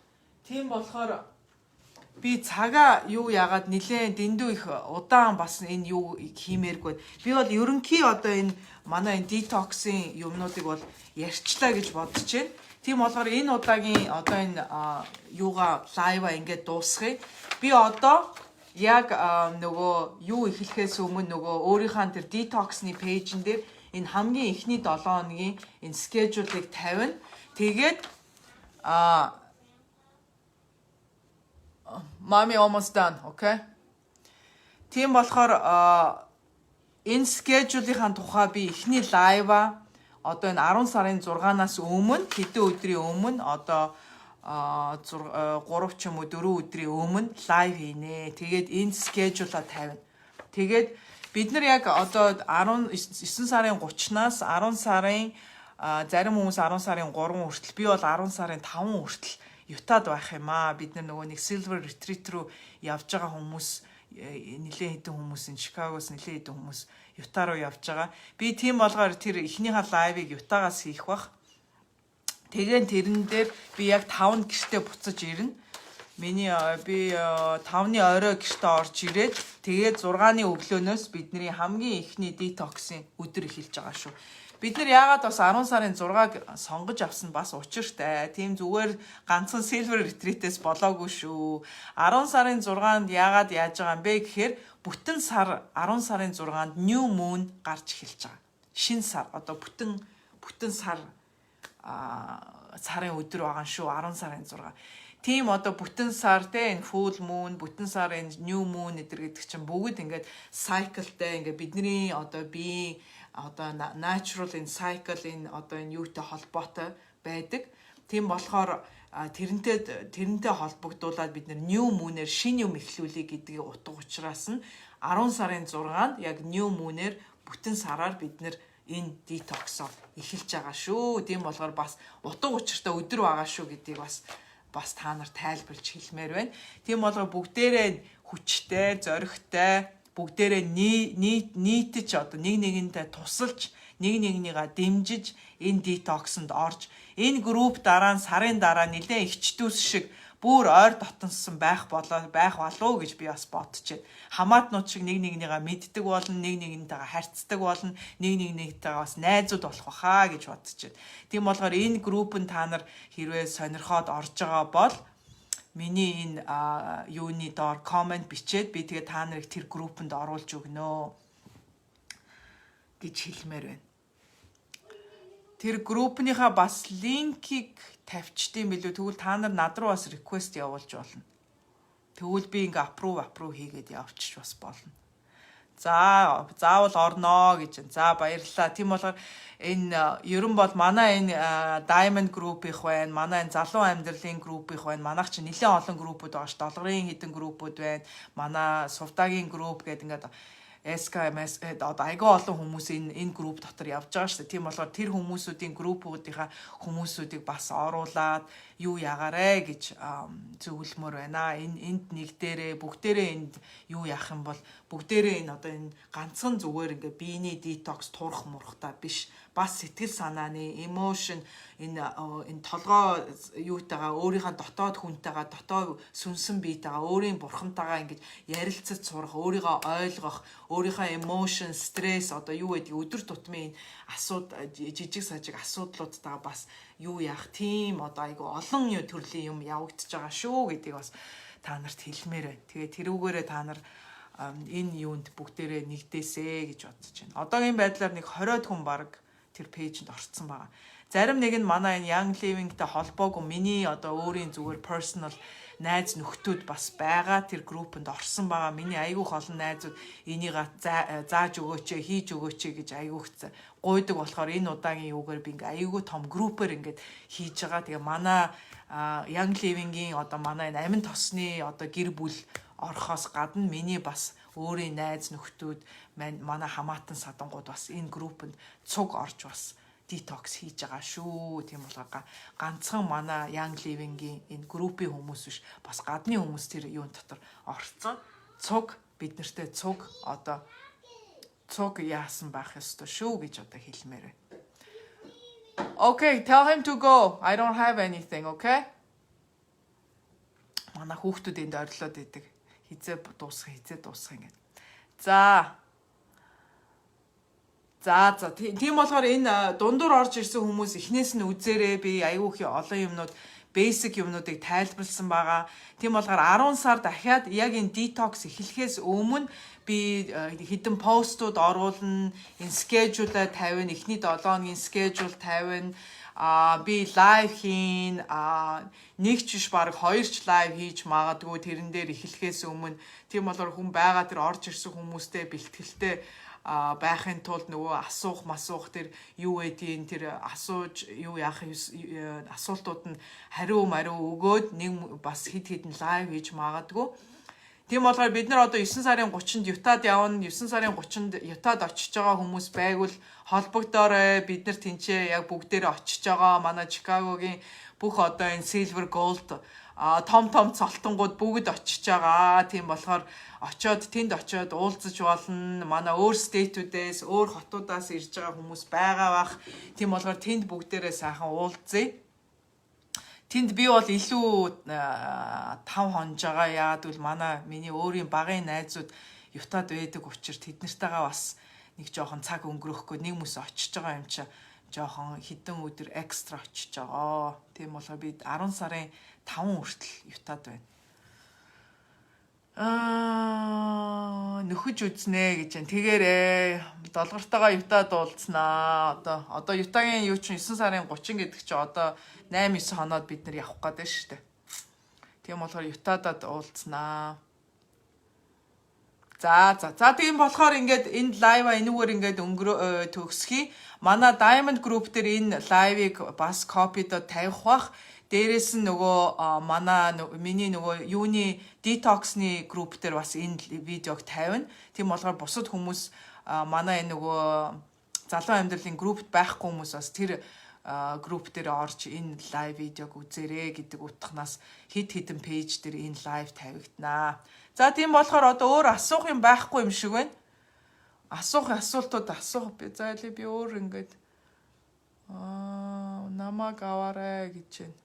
Тийм болохоор би цагаа юу яагаад нилээн дэндүү их удаан бас энэ юу хиймээргүй. Би бол ерөнхий одоо энэ манай энэ detox ын юмнуудыг бол ярьчлаа гэж бодож байна. Тийм болохоор энэ удаагийн одоо энэ юугаа, live аа ингээд дуусгая. Би одоо яг нөгөө юу эхлэхээс өмнө нөгөө өөрийнхөө тэр detox-ны page эн дээр энэ хамгийн эхний 7 хоногийн энэ schedule-ыг тавина. Тэгээд mommy almost done, okay? Тийм болохоор энэ schedule-ийн тухай би эхний live аа одоо энэ 10 сарын 6-наас өмнө, хэдэн өдрийн өмнө, одоо 3 ч юм уу 4 өдрийн өмнө live хийнэ. Тэгээд энэ schedule-а тавина. Тэгээд бид нар яг одоо 19 сарын 30-наас 10 сарын, зарим хүмүүс 10 сарын 3 хүртэл, би бол 10 сарын 5 хүртэл Ютад байх юм аа. Бид нар нөгөө нэг Silver Retreat руу явж байгаа хүмүүс нэлээд хэдэн хүмүүс, энэ Чикагоос нэлээд хэдэн хүмүүс Юта руу явж байгаа. Би тийм болгоор тэр эхнийхээ live ыг Ютагаас хийх бах. Тэгээ тэрэн дээр би яг 5 гэртээ буцаж ирнэ. Миний би 5-ны орой гэртээ орж ирээд, тэгээд 6-ны өглөөнөөс бидний хамгийн эхний detox ын өдөр эхэлж байгаа шүү. Бид нар яагаад бас 10 сарын 6-аг сонгож авсан бас учиртай. Тийм зүгээр ганцхан Silver Retreat-ээс болоогүй шүү. 10 сарын 6-нд яагаад яаж байгаа юм бэ гэхээр бүтэн сар 10 сарын 6-нд New Moon гарч эхэлж байгаа. Шинэ сар, одоо бүтэн сар сарын өдөр байгаа шүү, 10 сарын 6. Тийм, одоо бүтэн сар те, энэ full moon, бүтэн сар, энэ new moon эдэр гэдэг чинь бүгд ингээд cycle тай, ингээд бидний одоо биеийн одоо natural энэ cycle, энэ одоо энэ юутай холбоотой байдаг. Тийм болохоор тэрнтэй холбогдуулаад бид нар new moon-ээр шинэ юм эхлүүлье гэдгийг утга учраас нь 10 сарын 6-нд яг new moon-ээр бүтэн сараар бид нар энэ detox-оо эхэлж байгаа шүү. Тийм болохоор бас утга учиртай өдөр байгаа шүү гэдгийг бас та нар тайлбарлаж хэлмээр байна. Тийм болохоор бүгдээрээ хүчтэй, зоригтой, бүгдээрээ нийтж одоо нэг нэгэнтэй тусалж, нэг нэгнийгээ дэмжиж энэ detox-онд орж, энэ групп дараа нь сарын дараа нэлээд эгч дүүс шиг бүр ойр дотноссон байх болоо байх болов гэж би бас бодож байна. Хамаатнууд шиг нэг нэгнийгээ мэддэг болно, нэг нэгнтэйгээ харьцдаг болно, нэг нэгнийтэйгээ бас найзууд болох баха гэж бодож байна. Тийм болохоор энэ групп нь та нар хэрвээ сонирхоод орж байгаа бол миний энэ юуны доор comment бичээд, би тэгээ та нарыг тэр группэнд оруулж өгнө гэж хэлмээр байна. Тэр группнийхаа бас линкийг тавьчдсан билүү? Тэгвэл та нар над руу бас request явуулж болно. Тэгвэл би ингээ approve хийгээд явчих бас болно. За, заавал орноо гэж. За, баярлалаа. Тийм болохоор энэ ер нь бол манай энэ Diamond Group-ийнх байна. Манай энэ залуу амьдралын группийнх байна. Манайх чинь нэлээд олон группүүд байгаа ш. Долгорын хэдэн группүүд байна. Манай Сувдагийн групп гэдэг, ингээд SKMS, одоо айгүй олон хүмүүс энэ групп дотор явж байгаа шүү дээ. Тийм болохоор тэр хүмүүсүүдийн группүүдийнхаа хүмүүсүүдийг бас оруулаад юу ягаарэ гэж зөвлөмөр байна. Энэ энд нэг дээрээ бүгдээрээ энд юу яах юм бол бүгдээрээ энэ одоо энэ ганцхан зүгээр ингээ биений детокс турах мурахта биш, бас сэтгэл санааны emotion, энэ толгой юутайгаа, өөрийнхөө дотоод хүнтэйгээ, дотоод сүнсэн биетэйгээ, өөрийн бурхантайгаа ингэж ярилцаж сурах, өөрийгөө ойлгох, өөрийнхөө emotion, стресс, одоо юу гэдгийг, өдөр тутмын жижиг сажиг асуудлуудтайгаа бас юу яах, тийм одоо айгу олон юу төрлийн юм явагдаж байгаа шүү гэдгийг бас та нарт хэлмээр байна. Тэгээ тэрүүгээрээ та нар энэ юунд бүгдээрээ нэгдээсэ гэж бодож байна. Одоогийн байдлаар нэг 20 хүн баг тэр page энд орцсон байгаа. Зарим нэг нь манай энэ Young Living-тэй холбоогүй миний одоо өөрийн зүгээр personal найз нөхдүүд бас байгаа. Тэр группэнд орсон байгаа. Миний айгүйх олон найзууд энийг зааж өгөөч, хийж өгөөч гэж айгүйх гуйдаг болохоор энэ удаагийн юугаар би ингээ айгүй том группээр ингээд хийж байгаа. Тэгээ манай Young Living-ийн одоо манай энэ амин тосны одоо гэр бүл орохоос гадна миний бас өөрийн найз нөхдүүд, манай хамаатан садангууд бас энэ группэнд цуг орж бас детокс хийж байгаа шүү. Тийм болгоо ганцхан манай Young Living-ийн энэ группийн хүмүүс биш, бас гадны хүмүүс тэр юун дотор орцсон. Цуг бид нартэй цуг одоо цуг яасан байх ёстой шүү гэж одоо хэлмээр байна. Okay, tell him to go. I don't have anything, okay? Манай хүүхдүүд энд орилоод идэг. Хизээ дуусах, хизээ дуусах ингэ. За. За, тийм болохоор энэ дундуур орж ирсэн хүмүүс эхнээс нь үзээрэй. Би аюу их олон юмнууд, basic юмнуудыг тайлбарласан байгаа. Тийм болохоор 10 сар дахиад яг энэ detox эхлэхээс өмнө би хэдэн постууд оруулна, энэ schedule-а тавина, эхний 7 хоногийн schedule тавина. А би live хийн, а нэг ч биш, баг хоёр ч live хийж магадгүй тэрэн дээр эхлэхээс өмнө. Тийм болохоор хүн байгаа тэр орж ирсэн хүмүүстэй бэлтгэлтэй байхын тулд нөгөө асуух масуух тэр юу гэдгийг, тэр асууж юу яах асуултууд нь хариу мариу өгөөд нэг бас хэд хэдэн live хийж магадгүй. Тийм болохоор бид нар одоо 9 сарын 30-нд Ютад явна. 9 сарын 30-нд Ютад очиж байгаа хүмүүс байгвал холбогдоорой. Бид нар тэнцээ яг бүгдээрээ очиж байгаа. Манай Чикагогийн бүх одоо энэ Silver, Gold том том цолтонгууд бүгд очиж байгаа. Тийм болохоор очоод, тэнд очоод уулзаж болно. Манай өөр state үүдээс, өөр хотуудаас ирж байгаа хүмүүс байгаа бах. Тийм болохоор тэнд бүгдээрээ сайхан уулзъя. Тэнд би бол илүү 5 хонж байгаа. Яагаад гэвэл манай миний өөрийн багын найзууд Ютад байдаг учраас тэд нартайгаа бас нэг жоохон цаг өнгөрөхгүй нэг мэс очиж байгаа юм чи жоохон хэдэн өдөр extra очиж байгаа. Тийм болохоор би 10 сарын 5 хүртэл Ютад байна. Аа, нөхөж үзнэ гэж байна. Тэгээрээ Долгортойгоо Ютад уулзнаа. Одоо Ютагийн юу чинь 9 сарын 30 гэдэг чинь одоо 8 9 хоноод бид нар явах гэдэг шүү дээ. Тийм болохоор Ютадад уулзнаа. За, тийм болохоор ингээд энэ live аа энүүгээр ингээд өнгөрөө төгсгий. Манай Diamond Group дээр энэ live ыг бас copy доо тавих бах. Дээрээс нь нөгөө манай миний нөгөө юуны detox-ны group дээр бас энэ видеог тавина. Тийм болохоор бусад хүмүүс, манай энэ нөгөө залуу амьдралын группт байхгүй хүмүүс бас тэр групп дээр орж энэ live видеог үзээрэй гэдэг утганаас хэд хэдэн page дээр энэ live тавигдана. За, тийм болохоор одоо өөр асуух юм байхгүй юм шиг байна. Асуух асуултууд асуух би за би өөр ингээд намайг аваарай гэж байна.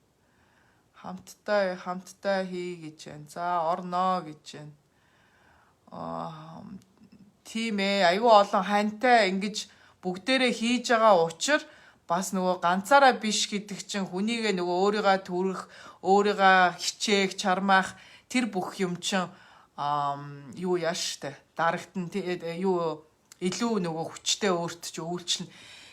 Хамтдаа, хамтдаа хий гэж байна. За, орноо гэж байна. Аа, тийм ээ, айгүй олон хантай ингэж бүгдээрээ хийж байгаа учраас бас нөгөө ганцаараа биш гэдэг чинь хүнийгээ нөгөө өөрийгөө төрөх, өөрийгөө хичээх, чармаах тэр бүх юм чинь юу яаш штэ. Дарагтан юу илүү нөгөө хүчтэй өөрт чи үйлчлэн.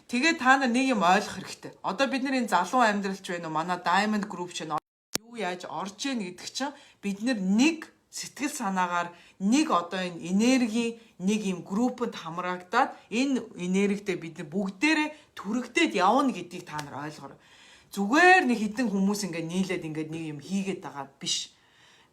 Тэгээ та нар нэг юм ойлгох хэрэгтэй. Одоо бид нар энэ залуу амьдралч байна уу? Манай Diamond Group ч байна. Юу яаж орж ийн гэдэг чинь бид нар нэг сэтгэл санаагаар нэг одоо энэ энергийн нэг юм группэнд хамраагдаад, энэ энергитэй бид нар бүгдээрээ түрэгдээд явна гэдгийг та нар ойлгоорой. Зүгээр нэг хэдэн хүмүүс ингээд нийлээд ингээд нэг юм хийгээд байгаа биш.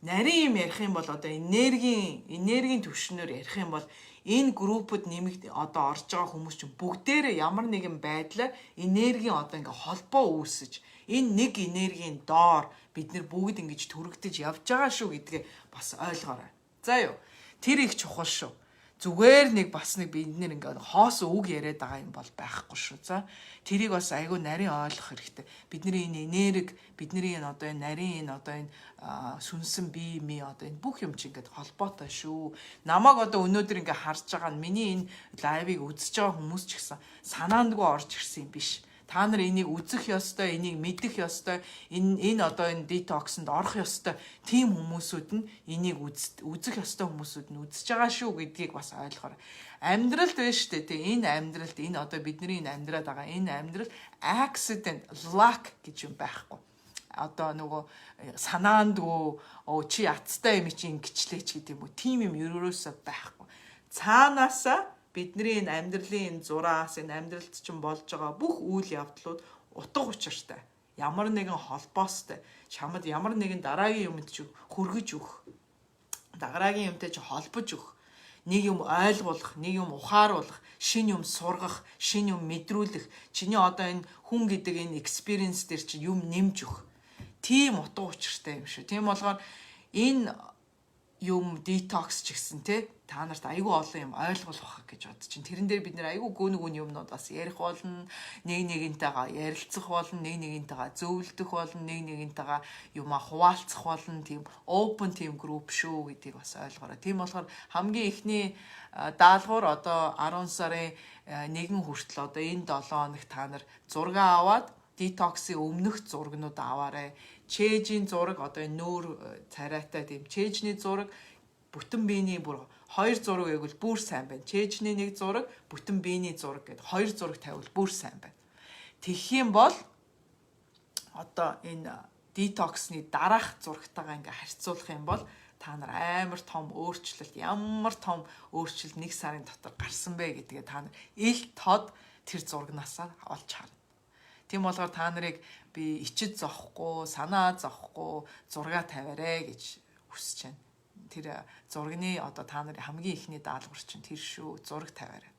Нарийн юм ярих юм бол, одоо энергийн төвшнөөр ярих юм бол энэ группэд нэмэгд одоо орж байгаа хүмүүс чинь бүгдээрээ ямар нэгэн байдлаар энергийн одоо ингээ холбоо үүсэж, энэ нэг энергийн доор бид нар бүгд ингэж түрэгдэж явж байгаа шүү гэдгээ бас ойлгоорой. За юу. Тэр их чухал шүү. Зүгээр нэг бас нэг бид нэр ингээд хоосон үг яриад байгаа юм бол байхгүй шүү. За, тэрийг бас айгүй нарийн ойлгох хэрэгтэй. Бидний энэ энерги, бидний энэ одоо энэ нарийн энэ одоо энэ сүнсэн бие ми одоо энэ бүх юм чи ингээд холбоотой шүү. Намайг одоо өнөөдөр ингээд харж байгаа нь, миний энэ live ыг үзэж байгаа хүмүүс ч гэсэн санаандгүй орж ирсэн юм биш. Та нар энийг үзэх ёстой, энийг мэдэх ёстой, энэ одоо энэ detox -нд орох ёстой. Тийм хүмүүсүүд нь энийг үзэх ёстой хүмүүсүүд нь үзэж байгаа шүү гэдгийг бас ойлгоорой. Амьдралд байна шүү дээ. Тэ, энэ амьдралд, энэ одоо бидний энэ амьдраад байгаа энэ амьдрал accident, luck гэж юм байхгүй. Одоо нөгөө санаандгүй чи азтай юм чи ингэчлээ ч гэдэг юм уу. Тийм юм ерөөсөө байхгүй. Цаанаасаа бидний энэ амьдралын энэ зураас, энэ амьдралд чинь болж байгаа бүх үйл явдлууд утга учиртай. Ямар нэгэн холбоостой. Чамд ямар нэгэн дараагийн юмд чи хөргөж өгөх. Дараагийн юмтай чи холбож өгөх. Нэг юм ойлгуулах, нэг юм ухааруулах, шинэ юм сургах, шинэ юм мэдрүүлэх, чиний одоо энэ хүн гэдэг энэ experience дээр чи юм нэмж өгөх. Тийм утга учиртай юм шүү. Тийм болохоор энэ юм detox ч гэсэн те, та нарт айгүй олон юм ойлгуулах гэж бодож чинь. Тэрэн дээр бид нэр айгүй гүн гүн юмнууд бас ярих болно, нэг нэгнтэйгээ ярилцах болно, нэг нэгнтэйгээ зөвлөдөх болно, нэг нэгнтэйгээ юмаа хуваалцах болно. Тийм open team group шүү гэдгийг бас ойлгоорой. Тийм болохоор хамгийн эхний даалгавар одоо 10 сарын 1 хүртэл, одоо энэ 7 хоног та нар зураг аваад, detox -ын өмнөх зурагнууд аваарай. Чээжийн зураг, одоо энэ нүүр царайтай тийм чээжний зураг, бүтэн биений бүр хоёр зураг байвал бүр сайн байна. Чээжний нэг зураг, бүтэн биений зураг гэдэг хоёр зураг тавиул бүр сайн байна. Тэгэх юм бол одоо энэ detox -ны дараах зурагтайгаа ингээ харьцуулах юм бол та нар амар том өөрчлөлт, ямар том өөрчлөлт нэг сарын дотор гарсан бэ гэдгээ та нар ил тод тэр зурагнаасаа олж харна. Тийм болохоор та нарыг би ичид зовхгүй, санаа зовхгүй зураг тавиарай гэж хүсэж байна. Тэр зурагны одоо та нарын хамгийн эхний даалгавар чинь тэр шүү. Зураг тавиарай.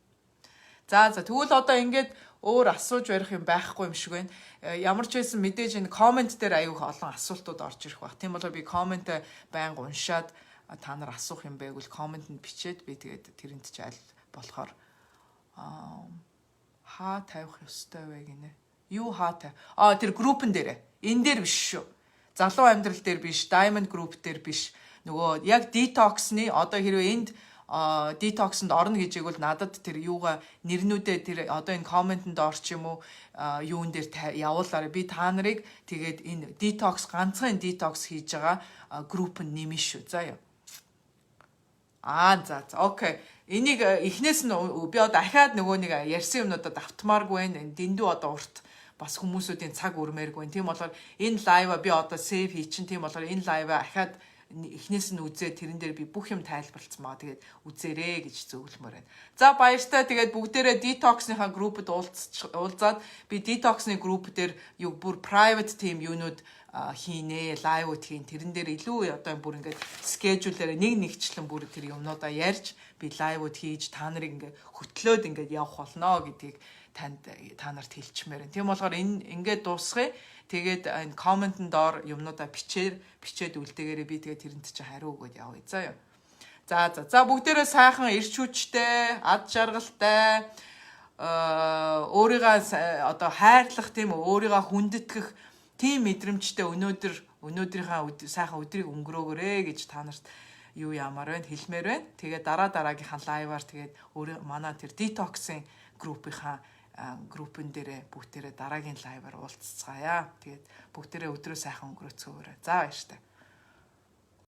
За, тэгвэл одоо ингээд өөр асууж барих юм байхгүй юм шиг байна. Ямар ч байсан мэдээж энэ comment дээр аюух олон асуултууд орж ирэх байх. Тийм болохоор би comment байнга уншаад, та нар асуух юм байвал comment энд бичээд, би тэгээд тэрэнд чи аль болохоор хаа тавих ёстой вэ гинэ. Юу хаа тавь? Аа, тэр группэн дээрээ. Энэ дээр биш шүү. Залуу амьдрал дээр биш, Diamond Group дээр биш. Нөгөө яг detox -ны одоо хэрвээ энд detox -нд орно гэж игэл надад тэр юугаа нэрнүүдээ тэр одоо энэ comment энд орч юм уу, юун дээр явуулаарай. Би та нарыг тэгээд энэ detox, ганцхан detox хийж байгаа групп нь нэмнэ шүү. За яа. Аа, за, okay. Энийг эхнээс нь би одоо дахиад нөгөө нэг ярьсан юмнуудад давтмааргүй байна. Дэндүү одоо урт бас хүмүүсүүдийн цаг өрмээргүй. Тийм болохоор энэ live аа би одоо save хийчин. Тийм болохоор энэ live аа дахиад эхнээс нь үзээ, тэрэн дээр би бүх юм тайлбарласан байгаа. Тэгээд үзээрэй гэж зөвлөмөр байна. За, баяртай. Тэгээд бүгдээрээ detox -ныхаа группэд уулзаад, би detox -ны групп дээр юу бүр private team юунууд хийнэ, live ууд хийн. Тэрэн дээр илүү одоо бүр ингээд schedule ээр нэг нэгчлэн бүр тэр юмнуудаа ярьж, би live ууд хийж, та нарыг ингээд хөтлөөд ингээд явах болно гэдгийг танд та нарт хэлчмээр байна. Тийм болохоор энэ ингээд дуусгая. Тэгээд энэ comment энд доор юмнуудаа бичээд үлдээгээрээ, би тэгээд тэрэнд чи хариу өгөөд явъя. За юу. За, бүгдээрээ сайхан эрч хүчтэй, ад жаргалтай, өөрийгөө одоо хайрлах, тийм үү, өөрийгөө хүндэтгэх тийм мэдрэмжтэй өнөөдрийнхаа сайхан өдрийг өнгөрөөгөрэй гэж та нарт юу яамаар байна, хэлмээр байна. Тэгээд дараа дараагийнхаа live аар тэгээд өөрөө манай тэр detox -ын группийнхаа группэн дээрээ бүгдээрээ дараагийн live аар уулзцгаая. Тэгээд бүгдээрээ өдрөө сайхан өнгөрөөцгөөрэй. За, баяртай.